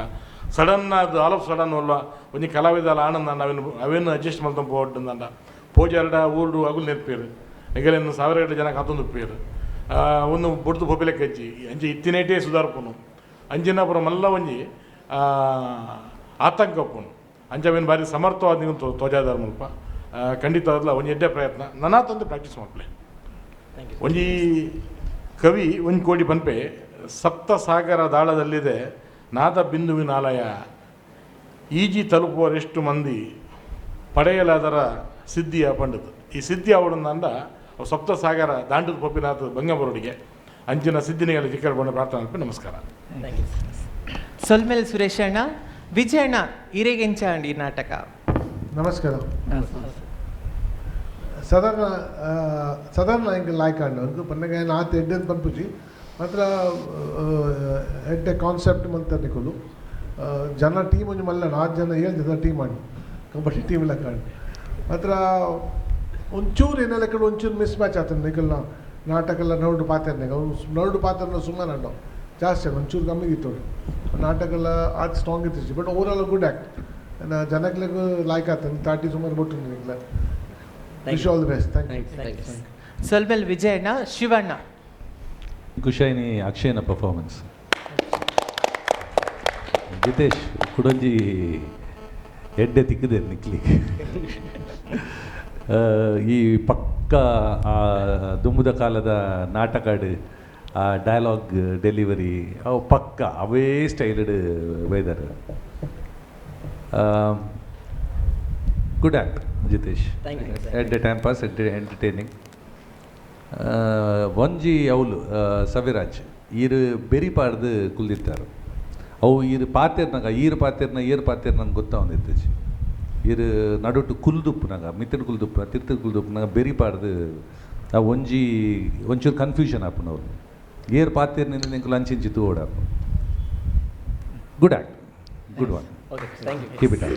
ಸಡನ್ ಅದು all of sudden ಅಲ್ಲ ಒಂಜಿ ಕಲಾವಿದಲ್ಲ ಆನಂದ ಅವೇನು ಅವೇನು ಅಡ್ಜಸ್ಟ್ ಮಲ್ತಂಪ ಪೋಟಂದ ಪೂಜಾರಡ ಊರುಡು ಅಗುಲು ನೆರ್ಪೇರು ನಿಗಲೇನು ಸಾವಿರ ಜನ ಕಾತೊಂದು ಉಪ್ಪೇರು ಒಂದು ಬೊಡ್ದು ಪೊಪಿಲೆ ಕಜ್ಜಿ ಅಂಚೆ ಇತ್ತಿನೇಟೇ ಸುಧಾರ್ಪುನು ಅಂಚಿನ ಪುರ ಮಲ್ಲ ಒಂಜಿ ಆತಂಕ ಉಪ್ಪುನು ಅಂಚ ಅವೇನು ಭಾರಿ ಸಮರ್ಥವಾದ ನೀವು ತೋಜಾದಾರ ಮುಲ್ಪ ಖಂಡಿತ ಅದಲ್ಲ ಒಂಜಿ ಎಡ್ಡೆ ಪ್ರಯತ್ನ ನನಾತೊಂದು ಪ್ರಾಕ್ಟೀಸ್ ಮಲ್ಪಲೆ. ಒಂಜಿ ಕವಿ ಒಂದು ಕೋಡಿ ಪನ್ಪೆ ಸಪ್ತ ಸಾಗರ ದಾಳದಲ್ಲಿದೆ ನಾದ ಬಿಂದುವಿನಾಲಯ ಈಜಿ ತಲುಪುವರೆಷ್ಟು ಮಂದಿ ಪಡೆಯಲಾದರ ಸಿದ್ಧಿಯ ಪಂಡದು ಈ ಸಿದ್ಧಿ ಅವಡಂದ ಸಪ್ತ ಸಾಗರ ದಾಂಡದ ಪೊಪ್ಪಿನಾಥ ಬಂಗಬರೋಡಿಗೆ ಅಂಚಿನ ಸಿದ್ಧಿನಿಗಳ ಚಿಕ್ಕಬಣ್ಣ ಪ್ರಾರ್ಥನೆ. ನಮಸ್ಕಾರ. ಸೊಲ್ಮೆಲ್ ಸುರೇಶ್ ಅಣ್ಣ. ವಿಜಯಣ್ಣ ಇರೆಗೆಂಚ ಈ ನಾಟಕ. ನಮಸ್ಕಾರ. ಸಾಧಾರಣ ಸಾಧಾರಣ ಎಂಕ್ ಲಾಯ್ಕ್ ಆಂಡ್ ಅಂಕ್ ಪನ್ನಗ ಆತ್ ಎಡ್ಡೆ ಪನ್ಪುಜಿ ಮಾತ್ರ ಎಡ್ಡೆ ಕಾನ್ಸೆಪ್ಟ್ ಮಂತ ನಿಕುಲು ಜನ ಟೀಮ್ ಒಂಜಿ ಮಲ್ಲ 4 ಜನ 7 ಜನ ಟೀಮ್ ಆಂಡ್ ಕಬಡ್ಡಿ ಟೀಮ್ ಲೆಕ್ಕ ಆಂಡ್ ಮಾತ್ರ ಒಂಚೂರು ಏನೆಲ್ಲ ಕಡೆ ಒಂಚೂರು ಮಿಸ್ ಮ್ಯಾಚ್ ಆತನ ನಿಕಲ್ನ ನಾಟಕ ಎಲ್ಲ ನೌಡು ಪಾತೆರ್ನಾಗ ಅವು ನೌಡು ಪಾತೆರ್ನ ಸುಮಾರು ಅಂಡವು ಜಾಸ್ತಿ ಒಂಚೂರು ಕಮ್ಮಿ ಇತ್ತು ನಾಟಕ ಎಲ್ಲ ಆತ್ ಸ್ಟ್ರಾಂಗ್ ಇತ್ತು but over all good act ಜನಕ್ಲೆಗ್ ಲಾಯ್ಕ್ ಆತಂದು ತಾಟಿ ಸುಮಾರು ಬೊಟ್ಟು ನಿಕ್ಲೆ. Wish all the best. Thank you. ಸೊಲ್ಮೆಲ್ ವಿಜಯಣ್ಣ. ಶಿವಣ್ಣ. ಖುಷಾಯಿನಿ ಅಕ್ಷಯನ ಪರ್ಫಾರ್ಮೆನ್ಸ್. ಜಿತೇಶ್ ಕುಡಂಜಿ ಎಡ್ಡೆ ತಿಕ್ಕದೆ ನಿಕ್ಲಿ ಈ ಪಕ್ಕ ಆ ದುಂಬುದ ಕಾಲದ ನಾಟಕಾಡು ಆ ಡೈಲಾಗ್ ಡೆಲಿವರಿ ಅವು ಪಕ್ಕ ಅವೇ styled weather. Good act Jitesh. Thank you, sir. ಎಡ್ಡೆ ಟೈಮ್ ಪಾಸ್, ಎಡ್ಡೆ ಎಂಟರ್ಟೈನಿಂಗ್. ಒಂಜಿ ಅವಲು ಸವಿರಾಜ್ ಈರು ಬೆರಿ ಪಾಡ್ದು ಕುಲ್ದಿತ್ತಾರೆ. ಅವು ಈರು ಪಾತೆರ್ನಾಗ ಈರು ಪಾತೆರ್ನ ಏರು ಪಾತೆರ್ ನಂಗೆ ಗೊತ್ತಾವಂದಿತ್ತಜಿ. ಈರು ನಡುಟು ಕುಲ್ದುಪ್ಪುನಾಗ ಮಿತ್ತಡು ಕುಲ್ದುಪ್ಪುನ ತಿರ್ತು ಕುಲ್ದುಪ್ಪುನಾಗ ಬೆರಿ ಪಾಡ್ದು ಆ ಒಂಜಿ ಒಂಚೂರು ಕನ್ಫ್ಯೂಷನ್ ಆಪುನವ್ರು ಏರು ಪಾತೆರ್ನಿಂದ ನಿಂಕುಲು ಅಂಚಿಂಚಿ ತೂವಡಾಪು. Good act, good one. Okay, thank you. Keep it up.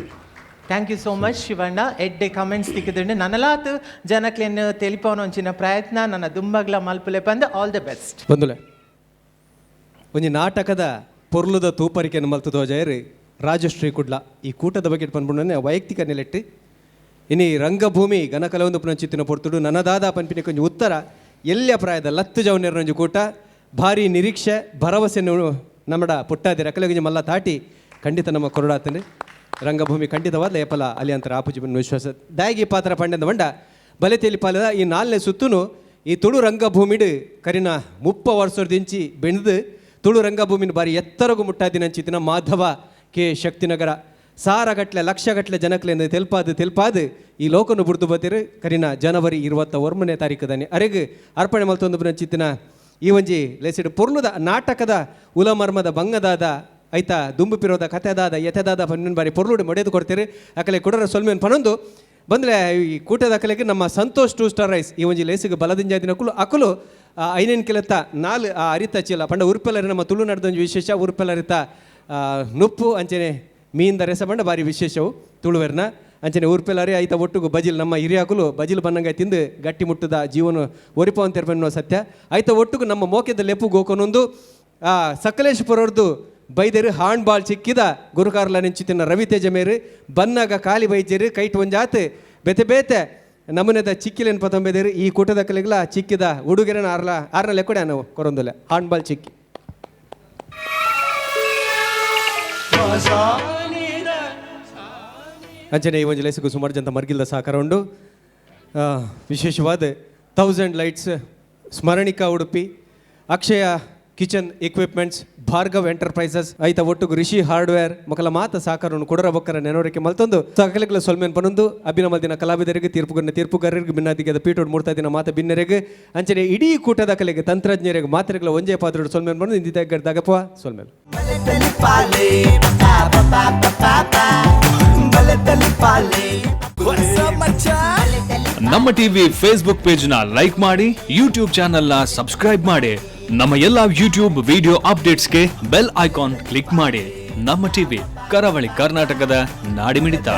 Thank you so much Shivanna. ಎಡ್ಡೆ ಕಮೆಂಟ್ಸ್ ತಿಕ್ಕಿದ್ರೆ ನನಲಾತ್ ಜನಕ್ಲೆನ್ ತೆಲಿಪವನೊಂಚಿನ ಪ್ರಯತ್ನ ನನ್ನ ದುಂಬಗ್ಲ ಮಲ್ಪುಲೆ ಪಂದ್. All the best. ಬಂದುಲೆ ಒಂಜಿ ನಾಟಕದ ಪೊರ್ಲುದ ತೂಪರಿಕೆಯನ್ನು ಮಲ್ತು ತೋಜಾಯರು ರಾಜಶ್ರೀ ಕುಡ್ಲ. ಈ ಕೂಟದ ಬಗ್ಗೆ ಪನ್ಪುಂಡನೆ ವೈಯಕ್ತಿಕ ನೆಲೆಟ್ಟು ಇನಿ ರಂಗಭೂಮಿ ಘನಕಲವೊಂದು ಪುನಂಚಿತ್ತಿನ ಪೊರ್ತುಡು ನನದಾದ ಪನ್ಪಿನ ಕೊಂಚ ಉತ್ತರ ಎಲ್ಲಿಯ ಪ್ರಾಯದ ಲತ್ತು ಜವನೇರನೊಂಜಿ ಕೂಟ ಭಾರಿ ನಿರೀಕ್ಷೆ ಭರವಸೆಯನ್ನು ನಮ್ಮಡ ಪುಟ್ಟಾದಿ ರಕಲಗೊಂಜಿ ಮಲ್ಲ ತಾಟಿ ಖಂಡಿತ ನಮ್ಮ ಕೊರಡಾತನೆ ರಂಗಭೂಮಿ ಖಂಡಿತವಾದ ಏಪಲ ಅಲ್ಲಿ ಅಂತರ ಆಪುಜಿ ಬನ್ನ ವಿಶ್ವಾಸ ದಾಯಿಗೆ ಪಾತ್ರ ಪಂಡದ ಬಂಡ ಬಲೆತೇಲಿ ಪಾಲದ ಈ ನಾಲ್ನೇ ಸುತ್ತುನು ಈ ತುಳು ರಂಗಭೂಮಿಡು ಕರಿನ 30 ವರ್ಷದಿಂಚಿ ಬೆಳೆದು ತುಳು ರಂಗಭೂಮಿನ ಬಾರಿ ಎತ್ತರಗು ಮುಟ್ಟಾದಿನಂಚಿತ್ತಿನ ಮಾಧವ ಕೆ ಶಕ್ತಿನಗರ ಸಾರಗಟ್ಲೆ ಲಕ್ಷಗಟ್ಲೆ ಜನಕ್ಲೆಂದು ತೆಲ್ಪಾದು ತೆಲ್ಪಾದು ಈ ಲೋಕನು ಬುಡ್ದು ಬತ್ತಿರು ಕರಿನ ಜನವರಿ 29ನೇ ತಾರೀಕು ಅರೆಗ್ ಅರ್ಪಣೆ ಮಲ್ತೊಂದು ಬನಂಚಿತ್ತಿನ ಈ ಒಂಜಿ ಲೆಸಿಡ್ ಪೊರ್ಲುದ ನಾಟಕದ ಉಲಮರ್ಮದ ಬಂಗದಾದ ಐತಾ ದುಂಬು ಪಿರೋದ ಕತೆದಾದ ಎತೆದಾದ ಪನ್ನೊಂದು ಬಾರಿ ಪೊರ್ಲುಡು ಮೊಡೆದು ಕೊಡ್ತೀರಿ ಅಕಲೆ ಕೊಡರ ಸೊಲ್ಮೇನ್ ಪನೊಂದು ಬಂದರೆ ಈ ಕೂಟದ ಅಕಲೆಗೆ ನಮ್ಮ ಸಂತೋಷ್ 2 ಸ್ಟಾರ್ ರೈಸ್ ಈ ಒಂಜಿ ಲೇಸಿಗೆ ಬಲದಿಂಜಾದಿನ ಅಕುಲು ಐನೇನು ಕೆಲತ್ತ 4 ಅರಿತ ಚೀಲ ಪಂಡ ಉರುಪೆಲ್ಲರಿ ನಮ್ಮ ತುಳುನಾಡ್ದೊಂಜಿ ವಿಶೇಷ ಉರುಪೆಲ್ಲರಿತ ನುಪ್ಪು ಅಂಚನೆ ಮೀನ್ದ ರೆಸ ಬಂಡ ಭಾರಿ ವಿಶೇಷವು ತುಳುವೆರ್ನ ಅಂಚನೆ ಉರುಪೆಲ್ಲರಿ ಐತ ಒಟ್ಟುಗು ಬಜಿಲ್ ನಮ್ಮ ಹಿರಿಯಾಕುಲು ಬಜಿಲ್ ಬನ್ನಂಗ ತಿಂದು ಗಟ್ಟಿ ಮುಟ್ಟದ ಜೀವನ ಒರಿಪವಂತಿರ್ಬನ್ನೋ ಸತ್ಯ ಐತ ಒಟ್ಟುಗು ನಮ್ಮ ಮೋಕೆದ ಲೆಪ್ಪು ಗೋಕೊನೊಂದು ಸಕಲೇಶ್ಪುರವ್ರದ್ದು ಬೈದರು ಹಾಣ್ ಬಾಳ್ ಚಿಕ್ಕಿದ ಗುರುಕಾರ್ಲ ನೆಂಚಿತಿನ ರವಿತೇಜ ಮೇರು ಬನ್ನಾಗ ಖಾಲಿ ಬೈಜೇರು ಕೈಟ್ ಒಂಜಾತ್ ಬೇತೆ ಬೇತೆ ನಮೂನೆದ ಚಿಕ್ಕಿಲೇನು ಪತೊಂಬೆದೇರು ಈ ಕೂಟದ ಕಲೆಗ್ಲ ಚಿಕ್ಕಿದ ಉಡುಗೆರೆನ ಆರ್ಲ ಆರ್ನ ಲೆಕ್ಕಡೆ ನಾವು ಕೊರೊಂದುಲೆ ಹಾಣ್ ಬಾಳ್ ಚಿಕ್ಕಿ. ಅಂಚನೆ ಈ ಒಂಜಿ ಲೇಸಿಗೂ ಸುಮಾರು ಜನ ಮರ್ಗಿಲ್ದ ಸಹಕಾರ ಉಂಡು. ವಿಶೇಷವಾದ 1000 lights, Smaranika Udupi, Akshaya kitchen equipments, Bhargav enterprises ಐತ ಒಟ್ಟುಗು ರಿಷಿ ಹಾರ್ಡ್ವೇರ್ ಮಕ್ಕಳ ಮಾತ ಸಾಕಾರನ್ನು ಕೊಡರ ಬೊಕ್ಕರ ನೆನವರಿಕೆ ಮಲ್ತೊಂದು ಸಕಲಗಳ ಸೊಲ್ಮೇನ್ ಪನೊಂದು ಅಭಿನಮಲ್ದಿನ ಕಲಾವಿದರಿಗೆ ತೀರ್ಪುಗನ್ನ ತೀರ್ಪುಗಾರರಿಗೆ ಭಿನ್ನಾದಿಗೆ ಪೀಠೋಡ್ ಮೂರ್ತಾ ದಿನ ಮಾತ ಭಿನ್ನರಿಗೆ ಅಂಚನೆ ಇಡೀ ಕೂಟದ ಕಲೆಗೆ ತಂತ್ರಜ್ಞರಿಗೆ ಮಾತ್ರೆಗಳ ಒಂಜೇ ಪಾತ್ರೋಡು ಸೊಲ್ಮೇನ್ ಪನೊಂದು ಇಂದಿದ್ದಾಗಪ್ಪ ಸೊಲ್ಮೇನ್. ನಮ್ಮ TV Facebook page ನ ಲೈಕ್ ಮಾಡಿ, ಯೂಟ್ಯೂಬ್ ಚಾನೆಲ್ ನ ಸಬ್ಸ್ಕ್ರೈಬ್ ಮಾಡಿ, ನಮ್ಮ ಎಲ್ಲಾ ಯೂಟ್ಯೂಬ್ ವಿಡಿಯೋ ಅಪ್ಡೇಟ್ಸ್ಗೆ bell icon click ಮಾಡಿ. ನಮ್ಮ ಟಿವಿ ಕರಾವಳಿ ಕರ್ನಾಟಕದ ನಾಡಿಮಿಡಿತ.